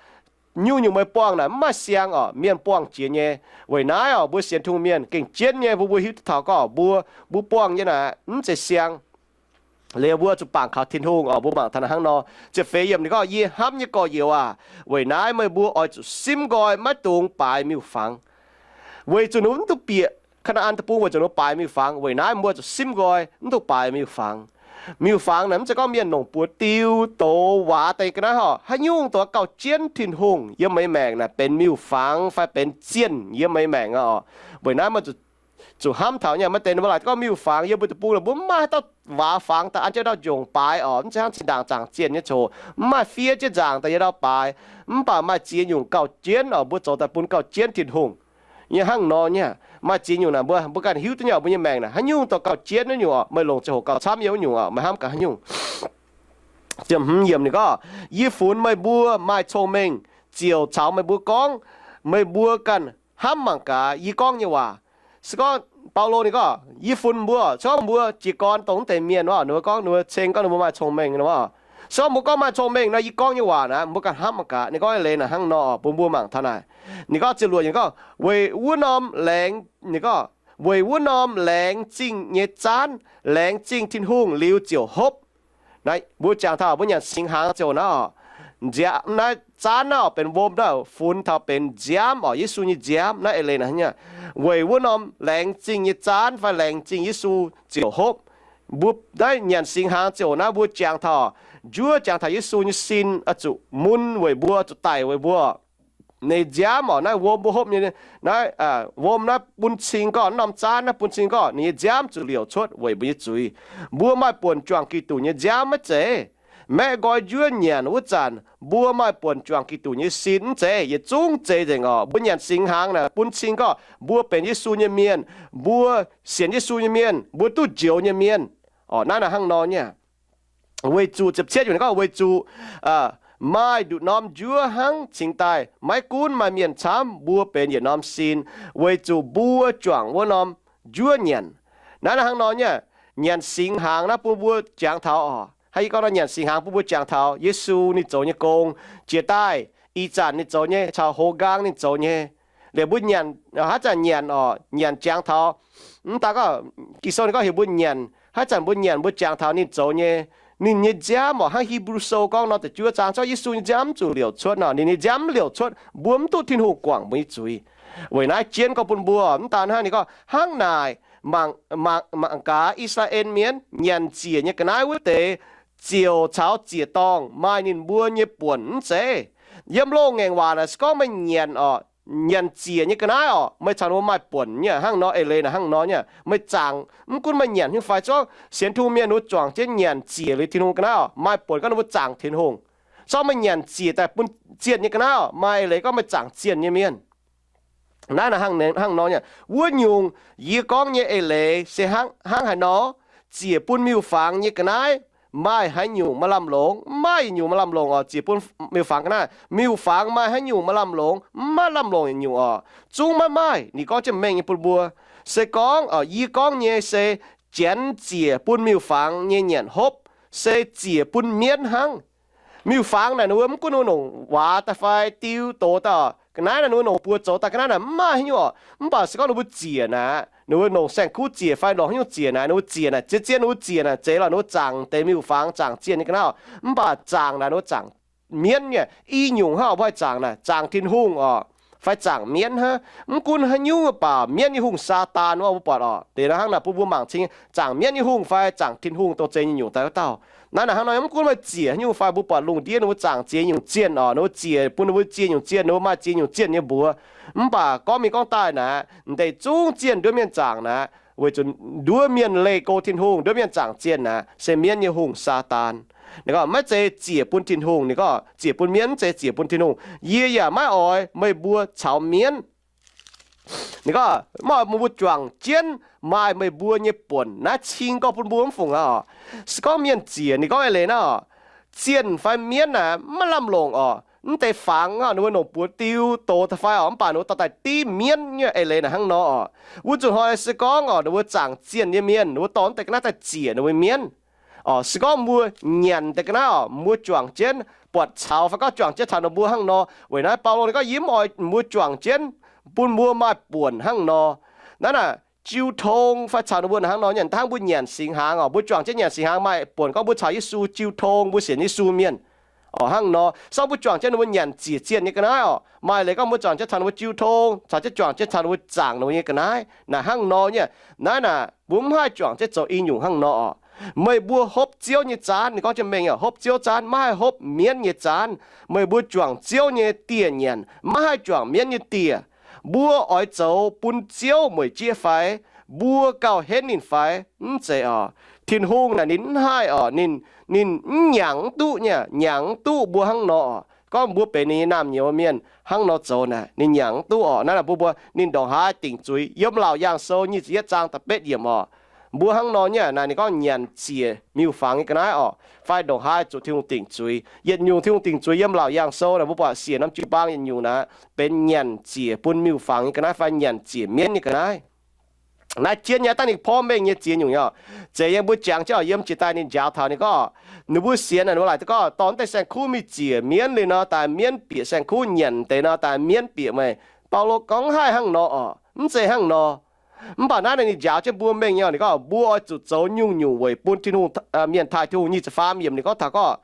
nyungc-nyungc meih buangh naaic mv maaih siang oc, mienh buangh jiex nyei. Weic naaiv oc, mbuo sienx Tin-Hungh mienh gengh jienv nyei, mbuo mbuo hiuv duqv taux gorngv mbuo, mbuo buangh nyei naaic mv zeiz siang. Liuz mbuo zuqc bangc kaux Tin-Hungh oc. Mbuo mangc taux naaic hnangv nor, ziepc feix yiemc ninh gorngv, yie hnamv nyei gorx-youz aac, weic naaiv meih mbuo oix zuqc simv nqoi, maiv dungx baaix miuc-fangx. Weic zuqc ninh mbuo mv duqv bieqc Kaa^naa^an Deic-Bung, weic zuqc ninh mbuo baaix miuc-fangx. Weic naaiv mbuo zuqc simv nqoi, mv dungx baaix miuc-fangx. Miuc-fangx naaic mv zeiz gorngv mienh longc buoz diu dox waac daaih ga'naaiv oc. Haaix nyungc doix gauh jienv Tin-Hungh yiem meih maengc naaic benx miuc-fangx fai benx zienh yiem meih maengc aqv oc. Weic naaiv meih zuqc hnamv taux nyei, maaih deix ninh mbuo laaic gorngv miuc-fangx yiem mbuo deic-bung, mbuo mv maaih haaix dauh waac fangx daaih an jienv ndau njongc baaix oc. Mv zeiz hnangv zinh ndaangc zaangc zienh nyei ziangh hoc, mv maaih fiev jienv nzaangc daaih yiem ndau baaix. Mv baac maaih ziex nyungc gauh jienv oc, mbuo zoux daaih bun gauh jienv Tin-Hungh nyei hnangv nor nyei. Maaih ziex nyungc naaic mbuo, mbuo ganh hiuv duqv nyei oc, mbuo nyei maengc naaic haaix nyungc doix gauh jienv wuov nyungc oc, meih longc ziangh hoc gauh camv yiem wuov nyungc oc, meih hnamv gaax haaix nyungc. Ziepc hmz yiemc ninh gorngv, yie funx meih mbuo maaih cong-mengh ziouc caux meih mbuo gorngv, meih mbuo ganh hnamv mangc gaax yie gorngv nyei waac. Se gorngv Baulo ninh gorngv, yie funx mbuo, se gorngv mbuo jiez gorn dongh naaiv deix mienh oc, ninh mbuo gorngv, ninh mbuo ceng gorngv ninh mbuo maaih cong-mengh nor, Se gorngv mbuo gorngv maaih cong-mengh nor, yie gorngv nyei waac naaiv mbuo ganh hnamv mangc gaax. Ninh gorngv eix leiz naaic hnangv nor, bun mbuo mangc taux naaic. Ninh gorngv ziepc luoqc, ninh gorngv, weic wuov norm laengz, ninh gorngv, weic wuov norm laengz zingh nyei zaanv, laengz zingh Tin-Hungh liuz ziouc hopv. Naaiv mbuo jangx taux mbuo nyanc singx hnaangx ziouc naaiv oc, nziaamv naaiv zaanv naaiv oc, benx wuom naaiv, funx taux benx nziaamv oc, Yesu nyei nziaamv. Naaiv eix leiz naaic, weic wuov norm laengz zingh nyei zaanv fai laengz zingh Yesu ziouc hopv. Mbuo naaiv nyanc singx hnaangx ziouc naaiv mbuo jangx taux, njuov jangx taux Yesu nyei sin oix zuqc mun weic mbuo, zuqc daic weic mbuo. Ninh nziaamv oc, naaiv wuom mbuo hopv nyei, naaiv wuom naaiv bun cing gorqv, norm zaanv naaiv bun cing gorqv, ninh nyei nziaamv zuqc liouc cuotv weic mbuo nyei zuiz. Mbuo maaih buonc juangc Giduc nyei nziaamv maiv zeiz? Maeqv nqoi njuov nyanc wuov zanc mbuo maaih buonc juangc Giduc nyei sin mv zeiz? Yietc zungv zeiz nzengc oc. Mbuo nyanc singx hnaangx naaic bun cing gorqv mbuo benx Yesu nyei mienh, mbuo sienx Yesu nyei mienh, mbuo duqv njoux nyei mienh. Oc, naaiv naaic hnangv nor nyei. Weic zuqc ziepc cietv yiemc gorngv, weic zuqc maaih nduqc norm njuov hnangv cingx daaih maiv gunv maaih mienh camv, mbuo benx yietc norm sin, weic zuqc mbuo juangc wuov norm njuov nyanc. Naaiv naaic hnangv nor nyei. Nyanc singx hnaangx naaiv bun mbuo jangx taux oc, hnangv yie gorngv nor, nyanc singx hnaangx bun mbuo jangx taux Yesu ninh zoux nyei gong, jiex daaih, ih zanc ninh zoux nyei, caux hoz nqaang ninh zoux nyei. Liuz mbuo nyanc, haaix zanc nyanc oc, nyanc jangx taux, mv daaih gorngv, Ging-Sou ninh gorngv heuc mbuo nyanc, haaix zanc mbuo nyanc mbuo jangx taux ninh zoux nyei, ninh nyei nziaamv oc, hnangv Hipv^lu Sou gorngv nor, da'juov zaang gorngv Yesu nyei nziaamv mv zuqc liouc cuotv nor, ninh nyei nziaamv mv liouc cuotv, mbuo mv duqv Tin-Hungh guangc mbuo nyei zuiz. Weic naaiv jienv gorngv bun mbuo, mv daan hnangv ninh gorngv, hnangv naaic, mangc, mangc gaax, I^saa^laa^en Mienh nyanc ziec nyei ga'naaiv wuov deix ziouc caux ziec-dorngh maaih ninh mbuo nyei buonc mv zeiz? Yiem loz-ngaengc waac naaic se gorngv meih nyanc oc, nyanc ziec nyei ga'naaiv oc, meih caux ninh mbuo maaih buonc nyei. Hnangv nor eix leiz naaic hnangv nor nyei, meih zaangc, mv gunv meih nyanc nyei fai, se gorngv sienx Tin-Hungh mienh ninh mbuo juangc jienv nyanc ziec liuz Tin-Hungh ga'naaiv oc, maaih buonc gorngv ninh mbuo zaangc Tin-Hungh. Se gorngv meih nyanc ziec daaih bun zienh nyei ga'naaiv oc, maaih eix leiz gorngv meih zaangc zienh nyei mienh. Naaiv naaic hnangv nor nyei. Wuov nyungc yie gorngv nyei eix leiz se hnangv haaix nor, ziec bun miuc-fangx nyei ga'naaiv maaih haaix nyungc maaih lamh longc? Mv maaih nyungc maaih lamh longc oc. Ziec bun miuc-fangx ga'naaiv, miuc-fangx maaih haaix nyungc maaih lamh longc? Mv maaih lamh longc nyungc oc. Zungv maiv maaih. Ninh gorngv jienv mengh nyei bun mbuo. Se gorngv yie gorngv nyei se janx ziec bun miuc-fangx nyei nyanc hopv, se ziec bun mienv hnangv. Miuc-fangx naaic ninh mbuo mv gunv ninh mbuo nongc waac daaih fai diu doz daaih, ga'naaiv naaic ninh mbuo nongc buoz zoux daaih, ga'naaiv naaic mv maaih haaix nyungc oc. Mv baac se gorngv ninh mbuo ziec naaic, ninh mbuo nongc saeng-kuv ziec fai longc haaix nyungc ziec naaic, ninh mbuo ziec naaic, zien zien ninh mbuo ziec naaic zeiz lorqc, ninh mbuo zaangc deix miuc-fangx, zaangc zienh nyei ga'naaiv oc. Mv baac zaangc naaic ninh mbuo zaangc mienv nyei. I nyungc hnangv oc, mbuo haih zaangc naaic, zaangc Tin-Hungh oc, fai zaangc mienv hnangv. Mv gunv haaix nyungc baac mienv nyei hungh, Saadaan wuov, mbuo buatc oc. Deix naaiv hnangv naaic bun mbuo mangc cing, zaangc mienv nyei hungh fai zaangc Tin-Hungh dongh zeiz nyei nyungc daaih wuov dauh. Naaiv naaic hnangv nor, mv gunv meih ziec haaix nyungc fai, mbuo buatc lungh ndiev ninh mbuo zaangc ziex nyungc zienh oc, ninh mbuo ziec bun ninh mbuo ziex nyungc zienh, ninh mbuo maaih ziex nyungc zienh nyei mbuox. Mv baac gorngv mingh gorngv daaih naaic, m'deix zungv zienh nduov mienh zaangc naaic, weic zuqc nduov mienh leih go Tin-Hungh, nduov mienh zaangc zienh naaic se mienv nyei hungh, Saadaan. Ninh gorngv maiv zeiz ziec bun Tin-Hungh. Ninh gorngv ziec bun mienv, mv zeiz ziec bun Tin-Hungh. Yie yaac maiv oix meih mbuo caux mienv. Ninh gorngv maiv oix meih mbuo juangc jienv maaih meih mbuo nyei buonc. Naaiv cing gorngv bun mbuo mv fungc aqv oc. Se gorngv mienh ziec, ninh gorngv eix leiz naaiv oc, zienh fai mienv naaic maiv lamh longc oc. Mv deix fangx oc, ninh mbuo nongc buoz diu doz daaih fai oc, mv baac ninh mbuo dorh daaih div mienv nyei. Eix leiz naaic hnangv nor oc. Wuov nzunc hnoi se gorngv oc, ninh mbuo zaangc zienh nyei mienh, ninh mbuo dorh mv deix ga'naaiv daaih ziec ninh mbuo mienv. Oc, se gorngv mbuo nyanc deix ga'naaiv oc, mbuo juangc jienv buatc caux fai gorngv juangc jienv taux ninh mbuo hnangv nor. Weic naaiv Baulo ninh gorngv yie mv oix mbuo juangc jienv bun mbuo maaih buonc hnangv nor. Naaiv naaic jiu tong fai caux ninh mbuo hnangv nor nyei. Hnangv mbuo nyanc singx hnaangx oc, mbuo juangc jienv nyanc singx hnaangx maaih buonc gorngv mbuo caux Yesu jiu tong, mbuo sienx Yesu mienh. Oc, hnangv nor, se gorngv mbuo juangc jienv ninh mbuo nyanc ziec zienh nyei ga'naaiv oc, maaih leiz gorngv mbuo juangc jienv taux ninh mbuo jiu tong, caux jienv juangc jienv taux ninh mbuo zaangc ninh mbuo nyei ga'naaiv. Naaic hnangv nor nyei. Naaiv naaic mbuo mv haih juangc jienv zoux i nyungc hnangv nor oc. Meih mbuo hopv Ziouv nyei zaanv, ninh gorngv jienv mengh oc, hopv Ziouv zaanv, maiv haih hopv mienv nyei zaanv. Meih mbuo juangc Ziouv nyei dieh nyanc, maiv haih juangc mienv nyei dieh. Mbuo oix zoux bun Ziouv mueic jieqv fai? Mbuo gauh henv ninh fai? Mv zeiz oc. Tin-Hungh naaic ninh mv haih oc, ninh, ninh mv nyanc mv duqv nyei, nyanc mv duqv mbuo hnangv nor oc. Gorngv mbuo benx ninh nyei naamh nyouz mienh hnangv nor zoux naaic, ninh nyanc mv duqv oc. Naaiv naaic mbuo, mbuo ninh ndongc haaix dingc zuiz? Yiem Laauc Yaangh Sou nyic ziepc yietv zaang da'betv yiemc oc. Mbuo hnangv nor nyei naaic, ninh gorngv nyanc ziec miuc-fangx nyei ga'naaiv oc, fai ndongc haaix zuqc Tin-Hungh dingc zuiz? Yietc nyungc Tin-Hungh dingc zuiz yiem Laauc Yaangh Sou naaic, mbuo buatc siec norm jiu-baang yietc nyungc naaic, benx nyanc ziec bun miuc-fangx nyei ga'naaiv fai nyanc ziec mienv nyei ga'naaiv. Naaiv jienv nyei dangh ninh porv mengh nyei ziex nyungc nyei oc. Zeiz nyei mbuo jangx jienv oc, yiem jiex daaih ninh njaaux taux ninh gorngv, ninh mbuo sienx naaic, ninh mbuo laaic gorngv dorh naaiv deix saeng-kuv mingh ziec mienv liuz nor, daaih mienv bieqc saeng-kuv nyanc deix nor, daaih mienv bieqc meih. Baulo gorngv haih hnangv nor oc, mv zeiz hnangv nor. Mv baac naaiv ninh njaaux jienv mbuo mengh nyei oc, ninh gorngv mbuo oix zuqc zoux nyungc-nyungc weic bun Tin-Hungh, mienh taaih Tin-Hungh. Nyic ziepc faam yiemc ninh gorngv taux gorngv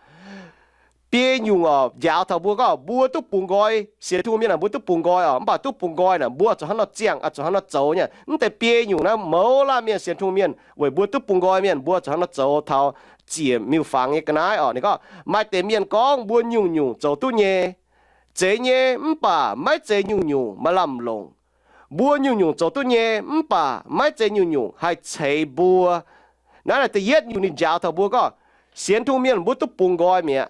biei nyungc oc, njaaux taux mbuo gorngv mbuo duqv bungx nqoi. Sienx Tin-Hungh mienh naaic mbuo duqv bungx nqoi oc, mv baac duqv bungx nqoi naaic mbuo zuqc hnangv nor ziangh, zuqc hnangv nor zoux nyei. Mv deix biei nyungc naaiv mouz laanh mienh, sienx Tin-Hungh mienh, weic mbuo duqv bungx nqoi mienh, mbuo zuqc hnangv nor zoux taux ziec miuc-fangx nyei ga'naaiv oc. Ninh gorngv maaih deix mienh gorngv mbuo nyungc-nyungc zoux duqv nyei. Zeiz nyei, mv baac maiv zeiz nyungc-nyungc maaih lamh longc. Mbuo nyungc-nyungc zoux duqv nyei, mv baac maiv zeiz nyungc-nyungc haih ceix mbuo. Naaiv naaic da'yietv nyungc ninh njaaux taux mbuo gorngv, sienx Tin-Hungh mienh mbuo duqv bungx nqoi mi'aqv.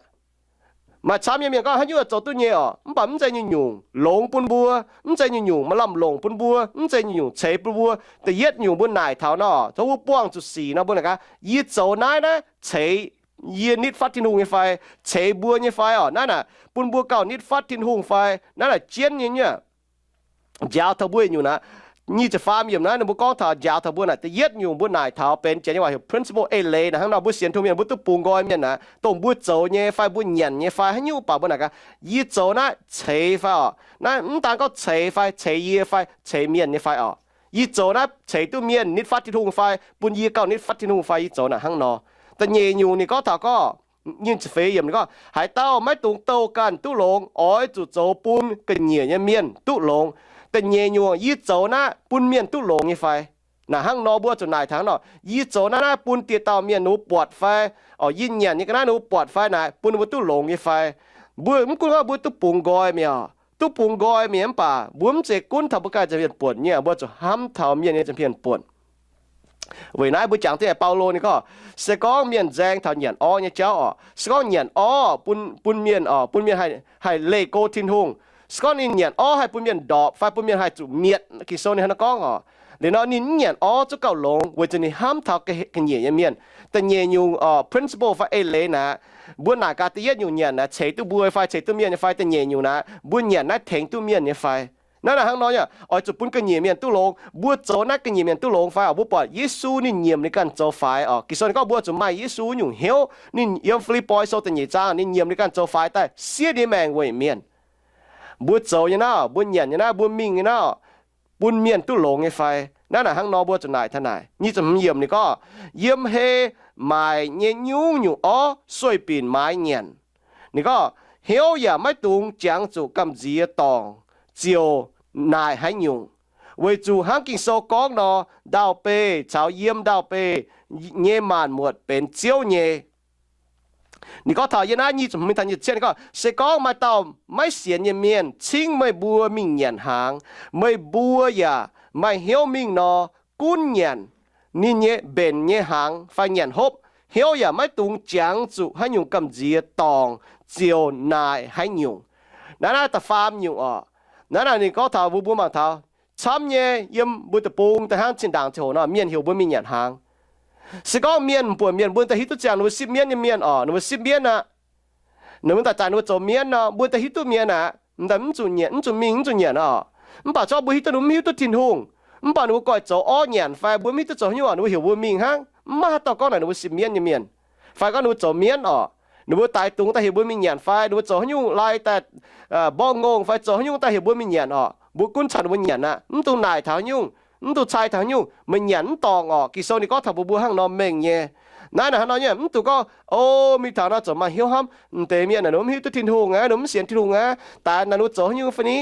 Maaih camv nyei mienh gorngv haaix nyungc zoux duqv nyei oc, mv baac mv zeiz nyungc-nyungc longx bun mbuo, mv zeiz nyungc-nyungc maaih lamh longc bun mbuo, mv zeiz nyungc-nyungc ceix bun mbuo. Da'yietv nyungc mbuo naaic taux nor, tov mbuo buangh zuqc sic nor, mbuo naaic gaax, yie zoux naaiv naaiv ceix yie nitv fatv Tin-Hungh nyei fai, ceix mbuo nyei fai oc? Naaiv naaic bun mbuo gauh nitv fatv Tin-Hungh fai? Naaiv naaic jienv nyei nyuoqc. Njaaux taux mbuo nyungc naaic, nyic ziepc faam yiemc naaiv ninh mbuo gorngv taux njaaux taux mbuo naaic, da'yietv nyungc mbuo naaic taux benx janx nyei waac heuc principle, eix leiz naaic hnangv nor, mbuo sienx Tin-Hungh mienh mbuo duqv bungx nqoi mienh naaic, dongh mbuo zoux nyei fai mbuo nyanc nyei fai haaix nyungc baac mbuo naaic gaax, yie zoux naaiv ceix fai oc? Naaiv mv daan gorngv ceix fai, ceix yie fai ceix mienh nyei fai oc? Yie zoux naaiv ceix duqv mienh nitv fatv Tin-Hungh fai, bun yie gauh nitv fatv Tin-Hungh fai? Yie zoux naaic hnangv nor. Da'nyeic nyungc ninh gorngv taux gorngv, nyei ziepc feix yiemc ninh gorngv, haaix dauh maiv dungx douh ganh duqv longx, oix zuqc zoux bun ga'nyiec nyei mienh duqv longx. Da'nyeic nyungc, yie zoux naaiv bun mienh duqv longx nyei fai? Naaic hnangv nor mbuo zuqc naaic taux hnangv nor, yie zoux naaiv naaiv bun dieh dauh mienh ninh mbuo buatc fai? Oc, yie nyanc nyei ga'naaiv ninh mbuo buatc fai naaic bun ninh mbuo duqv longx nyei fai? Mbuo mv gunv gorngv mbuo duqv bungx nqoi mi'aqv, duqv bungx nqoi mi'aqv, mv baac mbuo mv zeiz gunv taux mbuo ganh ziangh mienh buonc nyei, mbuo zuqc hnamv taux mienh nyei ziangh mienh buonc. Weic naaiv mbuo jangx duqv Baulo ninh gorngv, se gorngv mienh nzaeng taux nyanc orv nyei jauv oc, se gorngv nyanc orv bun, bun mienh oc, bun mienh haih, haih leih go Tin-Hungh, se gorngv ninh nyanc orv haih bun mienh ndorpc fai bun mienh haih zuqc mietc, Ging-Sou ninh hnangv nor gorngv oc, liuz nor ninh mv nyanc orv zungv gauh longx weic zuqc ninh hnamv taux ga'nyiec nyei mienh. Da'nyeic nyungc oc, principle fai eix leiz naaic, mbuo naaic gaax da'yietv nyungc nyanc naaic ceix duqv mbuo fai ceix duqv mienh nyei fai? Da'nyeic nyungc naaic mbuo nyanc naaiv tengx duqv mienh nyei fai? Naaiv naaic hnangv nor nyei, oix zuqc bun ga'nyiec mienh duqv longx. Mbuo zoux naaiv ga'nyiec mienh duqv longx fai oc? Mbuo buatc Yesu ninh nyiemc ninh ganh zoux faix oc. Ging-Sou ninh gorngv mbuo zuqc maaih Yesu nyungc hnyouv. Ninh yiem Fi^lipv^poi Sou da'nyeic zaang ninh nyiemc ninh ganh zoux faix daaih siev ninh maengc weic mienh. Mbuo zoux nyei naaiv, mbuo nyanc nyei naaiv, mbuo mingh nyei naaiv, bun mienh duqv longx nyei fai? Naaiv naaic hnangv nor mbuo zuqc naaic taux naaic. Nyic ziepc hmz yiemc ninh gorngv, yiem hei maaic nyei nyungc-nyungc orv sueih binc maaiz nyanc. Ninh gorngv hnyouv yaac maiv dungx jangx zuqc gamh nziex dorngc ziouc naaic haaix nyungc, weic zuqc hnangv Ging-Sou gorngv nor, ndau-beih caux yiem ndau-beih nyei maanc muotc benx Ziouv nyei. Ninh gorngv taux yiem naaiv nyic ziepc hmz taux nyic ziepc cietv ninh gorngv, se gorngv maaih dauh maiv sienx nyei mienh cingv meih mbuo mingh nyanc hnaangx, meih mbuo yaac maaih hnyouv mingh nor, gunv nyanc ninh nyei mbenc nyei hnaangx fai nyanc hopv, hnyouv yaac maiv dungx jangx zuqc haaix nyungc gamh nziex dorngc ziouc naaic haaix nyungc. Naaiv naaiv da'faam nyungc oc. Naaiv naaic ninh gorngv taux mbuo, mbuo mangc taux camv nyei yiem mbuo deic-bung daaih hnangv zinh ndaangc ziangh hoc nor, mienh heuc mbuo mingh nyanc hnaangx. Se gorngv mienh buonc mienh mbuo daaih hiuv duqv ziangh ninh mbuo sipv mienv nyei mienh oc, ninh mbuo sipv mienv aqv. Ninh mbuo daaih zanc ninh mbuo zoux mienv nor, mbuo daaih hiuv duqv mienh aqv, daaih mv zuqc nyanc, mv zuqc mingh, mv zuqc nyanc oc. Mv baac zorqv mbuo hiuv duqv ninh mbuo mv hiuv duqv Tin-Hungh, mv baac ninh mbuo goiv zoux orv nyanc fai mbuo mv hiuv duqv zoux haaix nyungc oc, ninh mbuo heuc mbuo mingh hnangv, mv maaih haaix dauh gorngv naaic ninh mbuo sipv mienv nyei mienh, fai gorngv ninh mbuo zoux mienv oc. Ninh mbuo daix dungz daaih heuc mbuo mingh nyanc fai ninh mbuo zoux haaix nyungc lai daaih mborqv ngongh fai zoux haaix nyungc daaih heuc mbuo mingh nyanc oc, mbuo gunv caux ninh mbuo nyanc aqv, mv dungx naaic taux haaix nyungc, mv dungx cai taux haaix nyungc, meih nyanc mv dorngc oc. Ging-Sou ninh gorngv taux mbuo, mbuo hnangv nor mengh nyei. Naaiv naaic hnangv nor nyei, mv dungx gorngv, o, mingh taux nor zoux maaih hnyouv hnamv, mv deix mienh naaic ninh mbuo mv hiuv duqv Tin-Hungh aqv, ninh mbuo mv sienx Tin-Hungh aqv, daix naaic ninh mbuo zoux haaix nyungc fai ni?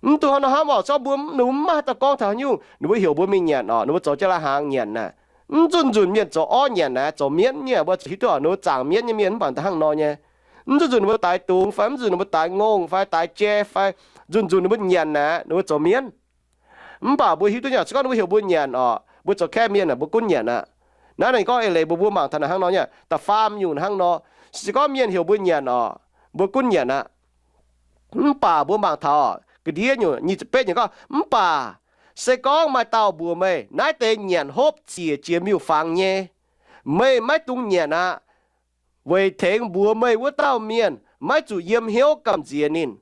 Mv dungx hnangv nor hnamv oc. Zorqv mbuo, ninh mbuo mv maaih haaix dauh gorngv taux haaix nyungc, ninh mbuo heuc mbuo mingh nyanc oc, ninh mbuo zoux jienv lai-hnaangx nyanc aqv. Mv nzunc nzunc mienh zoux orv nyanc aqv, zoux mienv nyei, mbuo zuqc hiuv duqv oc, ninh mbuo zaangc mienv nyei mienh mv baac da'hnangv nor nyei. Mv nzunc nzunc ninh mbuo daix dungz fai mv nzunc ninh mbuo daix ngongh fai daix jai fai nzunc nzunc ninh mbuo nyanc aqv, ninh mbuo zoux mienv. Mv baac mbuo hiuv duqv nyei, se gorngv ninh mbuo heuc mbuo nyanc oc, mbuo zoux kaeqv mienh aqv, mbuo gunv nyanc aqv. Naaiv ninh gorngv eix leiz mbuo, mbuo mangc taux naaic hnangv nor nyei, da'faam nyungc hnangv nor. Se gorngv mienh heuc mbuo nyanc oc, mbuo gunv nyanc aqv. Mv baac mbuo mangc taux ga'ndiev nyungc nyic ziepc betv nyungc gorngv, mv baac se gorngv maaih dauh mbuox meih, naaiv deix nyanc hopv ziec jiex miuc-fangx nyei, meih maiv dungx nyanc aqv, weic tengx mbuox meih wuov dauh mienh maiv zuqc yiem hnyouv gamh nziex ninh.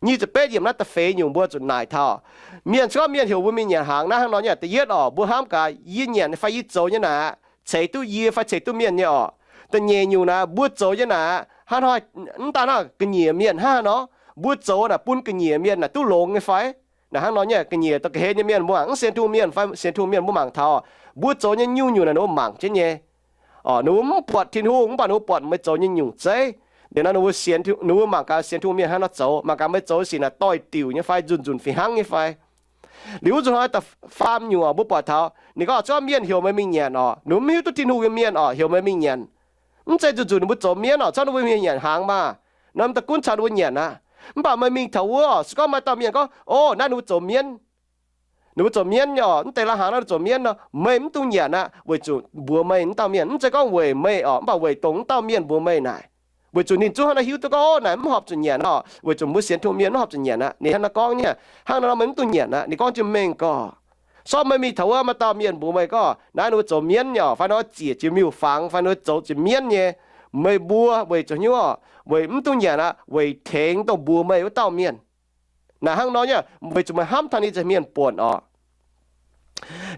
Nyic ziepc betv yiemc naaiv da'feix nyungc mbuo zuqc naaic taux, mienh se gorngv mienh heuc mbuo mingh nyanc hnaangx naaiv hnangv nor nyei aqv. Da'yietv orqc, mbuo hnamv gaax yie nyanc fai yie zoux nyei naaic, ceix duqv yie fai ceix duqv mienh nyei orqc. Da'nyeic nyungc naaic, mbuo zoux nyei naaic aqv, hnangv haaix nor, mv daan hnangv ga'nyiec mienh hnangv haaix nor, mbuo zoux naaic bun ga'nyiec mienh naaic duqv longx nyei fai? Naaic hnangv nor nyei aqv. Ga'nyiec dongh ga'hlen nyei mienh mbuo mangc mv sienx tungh mienh fai sienx tungh mienh mbuo mangc taux, mbuo zoux nyei nyungc-nyungc naaic ninh mbuo mangc jienv nyei. Orqc, ninh mbuo mv buatc Tin-Hungh mv baac ninh mbuo buatc meih zoux nyei nyungc zeiv. Liuz naaiv ninh mbuo, ninh mbuo mangc gaax sienx tungh mienh hnangv haaix nor zoux, mangc gaax meih zoux sic naaic doix-diuc nyei fai, nzunc-nzunc fih hnangv nyei fai. Liuz wuov nzunc hnoi da'faam nyungc orqc, mbuo buatc taux ninh gorngv, se gorngv mienh heuc meih mingh nyanc orqc, ninh mv hiuv duqv Tin-Hungh nyei mienh orqc heuc meih mingh nyanc, mv zeiz nzunc-nzunc ninh mbuo zoux mienv orqc, se gorngv ninh mbuo mingh nyanc hnaangx maah, norm da'gunv caux ninh mbuo nyanc aqv. Mv baac meih mingh taux wuov orqc, se gorngv maaih dauh mienh gorngv, o, naaiv ninh mbuo zoux mienv, ninh mbuo zoux mienv nyei orqc, mv deix la'hnaangx naaiv ninh zoux mienv nor, meih mv dungx nyanc aqv, weic zuqc mbuox meih wuov dauh mienh, mv zeiz gorngv weic meih orqc, mv baac weic dongh wuov dauh mienh mbuox meih naaic, weic zuqc ninh zungv hnangv naaiv hiuv duqv gorngv, o, naaic mv horpc zuqc nyanc orqc, weic zuqc mbuo sienx tungh mienh mv horpc zuqc nyanc aqv. Ninh hnangv naaiv gorngv nyei, hnangv naaiv nor meih mv dungx nyanc aqv. Ninh gorngv jienv mengh gorx. Se gorngv meih mingh taux wuov maaih dauh mienh mbuox meih gorngv, naaiv ninh mbuo zoux mienv nyei orqc, fai ninh ziec jiex miuc-fangx, fai ninh zoux jiex mienv nyei, meih mbuo weic zuqc hnyouv orqc, weic mv dungx nyanc aqv, weic tengx dongh mbuox meih wuov dauh mienh. Naaic hnangv nor nyei, weic zuqc meih hnamv taux ninh nyei mienh buonc orqc.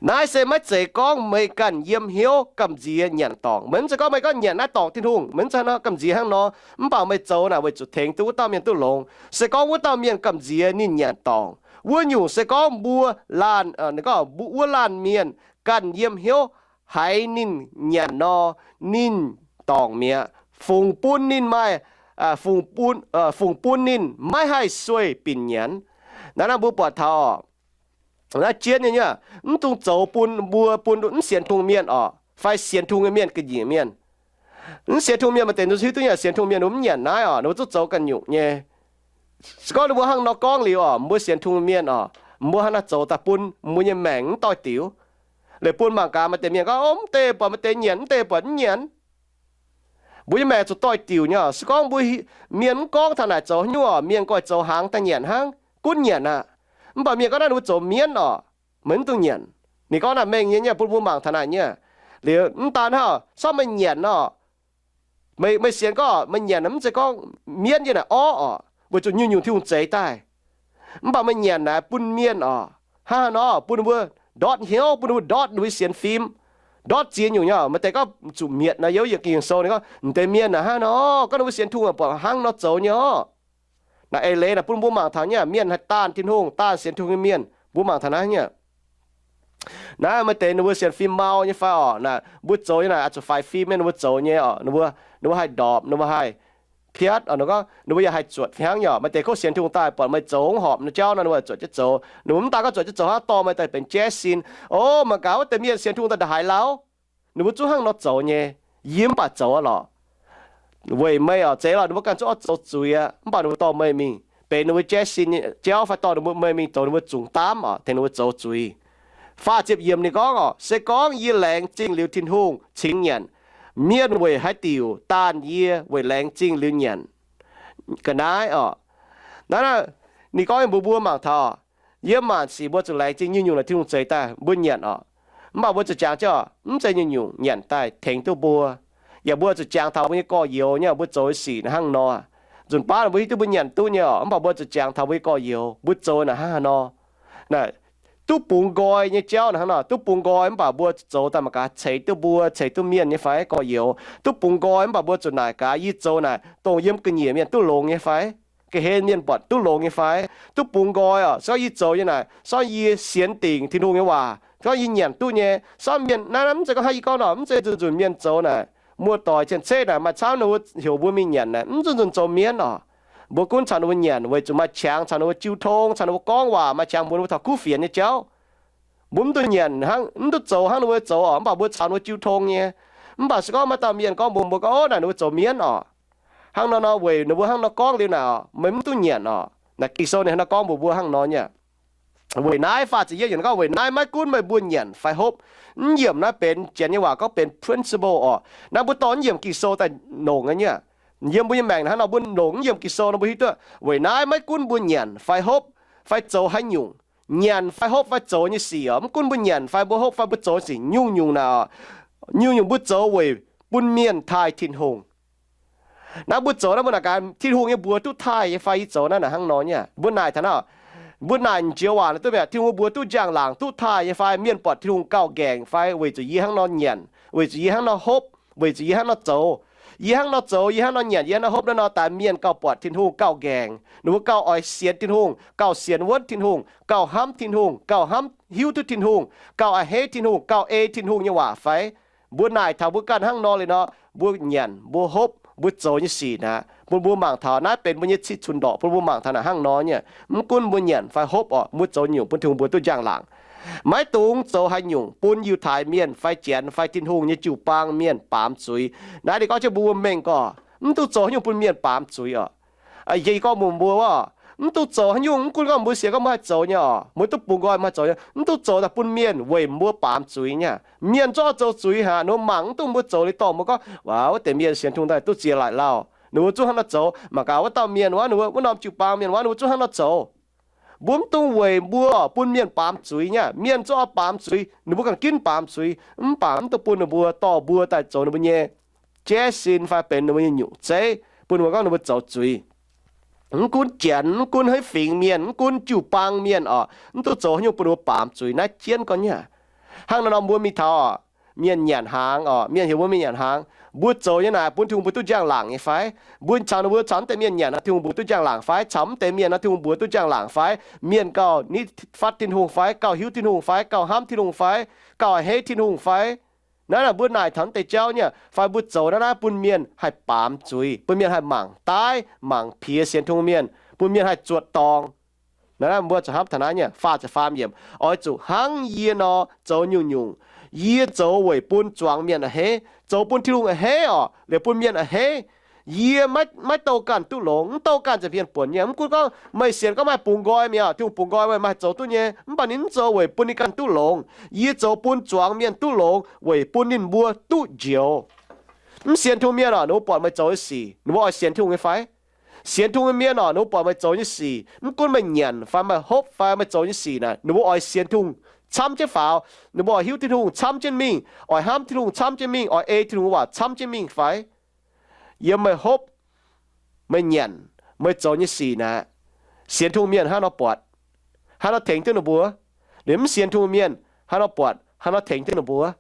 Naaiv se maiv zeiz gorngv meih ganh yiem hnyouv gamh nziex nyanc dorngc. Meih mv zeiz gorngv meih gorngv nyanc naaiv dorngc Tin-Hungh, meih mv zeiz hnangv nor gamh nziex hnangv nor. Mv baac meih zoux naaic weic zuqc tengx duqv wuov dauh mienh duqv longx. Se gorngv wuov dauh mienh gamh nziex ninh nyanc dorngc, wuov nyungc se gorngv mbuo laanh, ninh gorngv mbuo wuov laanh mienh ganh yiem hnyouv haiz ninh nyanc nor, ninh dorngc mi'aqv. Fungc bun ninh maaih, fungc bun ninh maiv haih sueih binc nyanc. Naaiv naaiv mbuo buatc taux naaiv jienv nyei, mv dungx zoux bun mbuo, bun mv sienx tungh mienh orqc, fai sienx tungh nyei mienh ga'nyiec mienh. Mv sienx tungh mienh maaih deix ninh hiuv duqv nyei, sienx tungh mienh ninh mv nyanc naaiv orqc, ninh mbuo zungv zoux ganh nyungc nyei. Se gorngv ninh mbuo hnangv nor gorngv liuz orqc, mbuo sienx tungh mienh orqc, mbuo hnangv naaiv zoux daaih bun mbuo nyei maengc mv doix-diuc. Liuz bun mangc gaax maaih deix mienh gorngv, o, mv deix buatc maaih deix nyanc, mv deix buatc mv nyanc. Mbuo nyei maengc zuqc doix-diuc nyei orqc. Se gorngv mbuo, mienh mv gorngv taux naaic zoux haaix nyungc orqc, mienh goiv zoux hnaangx daaih nyanc hnangv, gunv nyanc aqv. Mv baac mienh gorngv naaiv ninh mbuo zoux mienv orqc, meih mv dungx nyanc. Ninh gorngv naaiv mengh nyei, nyei bun mbuo mangc taux naaic nyei. Liuz mv daan hnangv, se gorngv meih nyanc orqc, meih, meih sienx gorngv meih nyanc mv zeiz gorngv mienv yie naaic orv orqc, weic zuqc nyungc-nyungc Tin-Hungh zeix daaih. Mv baac meih nyanc naaic bun mienh orqc, hnangv haaix nor, bun ninh mbuo ndortv hnyouv, bun ninh mbuo ndortv ninh mbuo sienx fim, ndortv ziex nyungc nyei orqc. Maaih deix gorngv zuqc mietc naaic, yiem Ging-Sou ninh gorngv m'deix mienh naaic hnangv nor, gorngv ninh mbuo sienx Tin-Hungh buatc hnangv nor zoux nyei orqc. Naaic eix leiz naaic bun mbuo mangc taux nyei, mienh haih daanh Tin-Hungh, daanh sienx Tin-Hungh nyei mienh, mbuo mangc taux naaiv nyei. Naaiv maaih deix ninh mbuo sienx fim mau nyei fai orqc, naaic mbuo zoux nyei naaic oix zuqc faix fim nyei, ninh mbuo zoux nyei orqc, ninh mbuo, ninh mbuo haih ndorpc, ninh mbuo haih piatv orqc, ninh gorngv ninh mbuo yaac haih zuotc fai hnangv nyei orqc. Maaih deix gorngv sienx Tin-Hungh daaih buatc meih zoux mv horpc nyei jauv nor, ninh mbuo zuotc jienv zoux. Ninh mbuo mv daan gorngv zuotc jienv zoux hnangv, dorh meih daaih benx jaiv sin. O, mangc gaax wuov deix mienh sienx Tin-Hungh daaih ndongc haaix lauh. Ninh mbuo zungv hnangv nor zoux nyei. Yie mv baac zoux aqv lorqc. Weic meih orqc, zeiz lorqc, ninh mbuo ganh zungv oix zoux zuiz aqv, mv baac ninh mbuo dorh meih mingh benx ninh mbuo jaiv sin nyei jauv fai dorh ninh mbuo, meih mingh zoux ninh mbuo zungx daamv orqc, tengx ninh mbuo zoux zuiz. Faah ziepc yiemc ninh gorngv orqc, se gorngv yie laengz zingh liuz Tin-Hungh cingx nyanc, mienh weic haaix diuc daanh yie weic laengz zingh liuz nyanc ga'naaiv orqc? Naaiv, naaiv ninh gorngv mbuox mbuo mangc taux, yiem maanc sic mbuo zuqc laengz zingh nyungc-nyungc naaic Tin-Hungh zeix daaih mbuo nyanc orqc. Mv baac mbuo zuqc jangx jienv orqc, mv zeiz nyungc-nyungc nyanc daaih tengx duqv mbuo. Yaac mbuo zuqc jangx taux mbuo nyei gorx-youz nyei, mbuo zoux sic naaiv hnangv nor. Nzunc baav mbuo hiuv duqv mbuo nyanc duqv nyei orqc, mv baac mbuo zuqc jangx taux mbuo nyei gorx-youz, mbuo zoux naaic hnangv haaix nor. Naaic duqv bungx nqoi nyei jauv naaic hnangv nor, duqv bungx nqoi mv baac mbuo zoux daaih mangc gaax ceix duqv mbuo, ceix duqv mienh nyei fai gorx-youz. Duqv bungx nqoi mv baac mbuo zuqc naaic gaax yie zoux naaic dongh yiem ga'nyiec mienh duqv longx nyei fai, ga'hlen mienh buatc duqv longx nyei fai. Duqv bungx nqoi orqc, se gorngv yie zoux nyei naaic, se gorngv yie sienx dingc Tin-Hungh nyei waac, se gorngv yie nyanc duqv nyei, se gorngv mienh naaiv, naaiv mv zeiz gorngv hnangv yie gorngv nor, mv zeiz nzunc-nzunc mienh zoux naaic, muoz-doic cien-ceqv naaic maaih camv ninh mbuo heuc mbuo mingh nyanc naaic, mv nzunc-nzunc zoux mienv orqc. Mbuo gunv caux ninh mbuo nyanc weic zuqc maaih qangx caux ninh mbuo jiu tong, caux ninh mbuo gorngv waac, maaih qangx mbuox ninh mbuo taux kuv fienx nyei jauv. Mbuo mv dungx nyanc hnangv, mv dungx zoux hnangv ninh mbuo zoux orqc, mv baac mbuo caux ninh mbuo jiu tong nyei. Mv baac se gorngv maaih dauh mienh gorngv mbuox mbuo gorngv, o, naaic ninh mbuo zoux mienv orqc, hnangv nor nor weic ninh mbuo hnangv nor gorngv liuz naaic orqc, meih mv dungx nyanc orqc. Naaic Ging-Sou ninh hnangv nor gorngv mbuox mbuo hnangv nor nyei. Weic naaiv, faah ziepc yietv yiemc gorngv, weic naaiv maiv gunv meih mbuo nyanc fai hopv. Mv yiemc naaiv benx Janx nyei waac gorngv benx principle orqc. Naaiv mbuo dorh mv yiemc Ging-Sou daaih longc nyei. Yiem mbuo nyei maengc hnangv nor mbuo longc mv yiemc Ging-Sou nor mbuo hiuv duqv weic naaiv maiv gunv mbuo nyanc fai hopv fai zoux haaix nyungc, nyanc fai hopv fai zoux nyei sic orqc, mv gunv mbuo nyanc fai mbuo hopv fai mbuo zoux nyei sic nyungc-nyungc naaic orqc, nyungc-nyungc mbuo zoux weic bun mienh taaih Tin-Hungh. Naaiv mbuo zoux naaiv mbuo naaic gaax, Tin-Hungh nyei mbuox duqv taaih nyei fai? Yie zoux naaiv naaic hnangv nor nyei. Mbuo naaic taux naaiv, mbuo naaic njoux waac naaic duqv mi'aqv, Tin-Hungh mbuox duqv njang-laangc duqv taaih nyei fai? Mienh buatc Tin-Hungh gauh nqaengc fai? Weic zuqc yie hnangv nor nyanc, weic zuqc yie hnangv nor hopv, weic zuqc yie hnangv nor zoux. Yie hnangv nor zoux, yie hnangv nor nyanc, yie hnangv nor hopv naaiv nor, daaih mienh gauh buatc Tin-Hungh gauh nqaengc. Ninh mbuo gauh oix sienx Tin-Hungh, gauh sienx wuonv Tin-Hungh, gauh hnamv Tin-Hungh, gauh hnamv hiuv duqv Tin-Hungh, gauh a'hneiv Tin-Hungh, gauh ei Tin-Hungh nyei waac fai? Mbuo naaic taux mbuo ganh hnangv nor liuz nor, mbuo nyanc, mbuo hopv, mbuo zoux nyei sic naaic, bun mbuo mangc taux naaiv benx mbuo nyei cih cunx ndorqc, bun mbuo mangc taux naaic hnangv nor nyei. Mv gunv mbuo nyanc fai hopv orqc, mbuo zoux nyungc bun Tin-Hungh mbuox duqv njang-laangc. Maiv dungx zoux haaix nyungc bun Yiutai Mienh fai Janx fai Tin-Hungh nyei jiu-baang mienh baamz zuiz. Naaiv ninh gorngv jienv mbuo mbuo mengh gorx, mv dungx zoux haaix nyungc bun mienh baamz zuiz orqc. Yie gorngv mbuox mbuo orqc, mv dungx zoux haaix nyungc, mv gunv gorngv mbuo sienx gorngv mbuo haih zoux nyei orqc, mbuo duqv bungx nqoi mbuo haih zoux nyei, mv dungx zoux daaih bun mienh weic mbuo baamz zuiz nyei. Mienh zorqv zoux zuiz haic, ninh mbuo mangc mv duqv mbuo zoux liuz dorh mbuo gorngv, waac, wuov deix mienh sienx Tin-Hungh daaih duqv ziex laaic lauh, ninh mbuo zungv hnangv nor zoux. Mangc gaax wuov dauh mienh wuov, ninh mbuo wuov norm jiu-baang mienh wuov, ninh mbuo zungv hnangv nor zoux. Mbuo mv dungx weic mbuo bun mienh baamz zuiz nyei. Mienh zorqv baamz zuiz, ninh mbuo ganh ginv baamz zuiz, mv baac mv dungx bun ninh mbuo dorh mbuo daaih zoux ninh mbuo nyei jaiv sin fai benx ninh mbuo nyei nyungc zeiv, bun ninh mbuo gorngv ninh mbuo zoux zuiz. Mv gunv Janx, mv gunv haaix fingx mienh, mv gunv jiu-baang mienh orqc, mv dungx zoux haaix nyungc bun ninh mbuo baamz zuiz. Naaiv jienv gorngv nyei. Hnangv naaiv nor mbuo mingh taux mienh nyanc hnaangx orqc, mienh heuc mbuo mingh nyanc hnaangx, mbuo zoux nyei naaic bun Tin-Hungh mbuox duqv njang-laangc nyei fai? Mbuo caux ninh mbuo caux mv deix mienh nyanc nor Tin-Hungh mbuox duqv njang-laangc fai? Caux mv deix mienh nor Tin-Hungh mbuox duqv njang-laangc fai? Mienh gauh nitv fatv Tin-Hungh fai? Gauh hiuv Tin-Hungh fai? Gauh hnamv Tin-Hungh fai? Gauh a'hneiv Tin-Hungh fai? Naaiv naaic mbuo naaic taux mv deix jauv nyei. Fai mbuo zoux naaiv naaiv bun mienh haih baamz zuiz, bun mienh haih mangc daaih mangc piex sienx Tin-Hungh mienh, bun mienh haih zuotc dorngx. Naaiv naaiv mbuo zuqc hnamv taux naaiv nyei, faah ziepc faam yiemc, oix zuqc hnangv yie nor zoux nyungc-nyungc. Yie zoux weic bun zuangx mienh a'hneiv, zoux bun Tin-Hungh a'hneiv orqc, liuz bun mienh a'hneiv. Yie maiv, maiv douh ganh duqv longx, mv douh ganh ziepc hmien buonc nyei. Mv gunv gorngv meih sienx gorngv maaih bungx nqoi mi'aqv, Tin-Hungh bungx nqoi meih, maaih zoux duqv nyei, mv baac ninh mv zoux weic bun ninh ganh duqv longx. Yie zoux bun zuangx mienh duqv longx weic bun ninh mbuo duqv njoux. Mv sienx Tin-Hungh mienh orqc, ninh mbuo buatc meih zoux nyei sic, ninh mbuo oix sienx Tin-Hungh nyei fai? Sienx Tin-Hungh nyei mienh orqc, ninh mbuo buatc meih zoux nyei sic, mv gunv meih nyanc fai meih hopv fai meih zoux nyei sic naaic, ninh mbuo oix sienx Tin-Hungh camv jienv faaux, ninh mbuo oix hiuv Tin-Hungh camv jienv mingh, oix hnamv Tin-Hungh camv jienv mingh, oix ei Tin-Hungh waac camv jienv mingh fai? Yiem meih hopv, meih nyanc, meih zoux nyei sic naaic, sienx Tin-Hungh mienh hnangv nor buatc, hnangv nor tengx duqv ninh mbuo. Liuz mv sienx Tin-Hungh mienh hnangv nor buatc, hnangv nor tengx duqv ninh mbuo.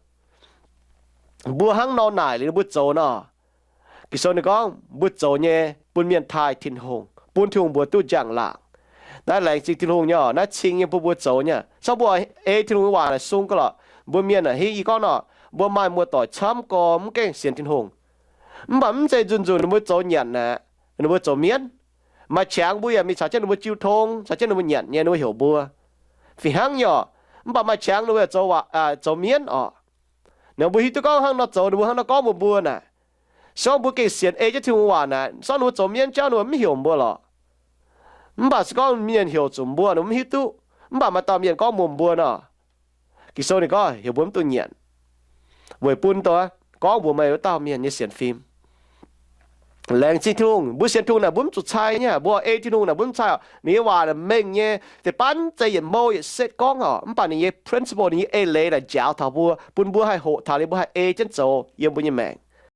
Mbuo hnangv nor naaic liuz ninh mbuo zoux nor, Ging-Sou ninh gorngv mbuo zoux nyei bun mienh taaih Tin-Hungh, bun Tin-Hungh mbuox duqv njang-laangc. Naaiv laengz zingh Tin-Hungh nyei orqc, naaiv cing nyei bun mbuo zoux nyei. Cangv mbuo ei Tin-Hungh nyei waac naaic sung gau lorqc, mbuo mienh naaic, hei, yie gorngv nor, mbuo maaih muoz-doic camv gorx mv gaengh sienx Tin-Hungh. Mv baac mv zeiz nzunc nzunc ninh mbuo zoux nyanc naaic, ninh mbuo zoux mienv. Maaih qangx mbuo yaac mingh caux jienv ninh mbuo jiu tong, caux jienv ninh mbuo nyanc nyei, ninh mbuo heuc mbuo. Fih hnangv nyei orqc. Mv baac maaih qangx ninh mbuo yaac zoux waac, aa, zoux mienv orqc. Naaic mbuo hiuv duqv gorngv hnangv nor zoux, ninh mbuo hnangv nor gorngv mbuox mbuo naaic. Se gorngv mbuo gengh sienx ei jienv Tin-Hungh waac naaic, se gorngv ninh mbuo zoux mienv jauv ninh mbuo mv heuc mbuo lorqc. Mv baac se gorngv mienh heuc zuqc mbuo, ninh mbuo mv hiuv duqv. Mv baac maaih dauh mienh gorngv mbuox mbuo nor, Ging-Sou ninh gorngv heuc mbuo mv dungx nyanc, weic bun dongh gorngv mbuox meih wuov dauh mienh nyei sienx fim. Laengz zingh Tin-Hungh, mbuo sienx Tin-Hungh naaic mbuo mv zuqc cai nyei, mbuo ei Tin-Hungh naaic mbuo mv cai orqc. Ninh nyei waac naaic mengh nyei, deix baav zeiz yietc mouh yietc setv gorngv orqc, mv baac ninh nyei principle, ninh nyei eix leiz naaic njaaux taux mbuo, bun mbuo haih hoqc taux liuz mbuo haih ei jienv zoux yiem mbuo nyei maengc.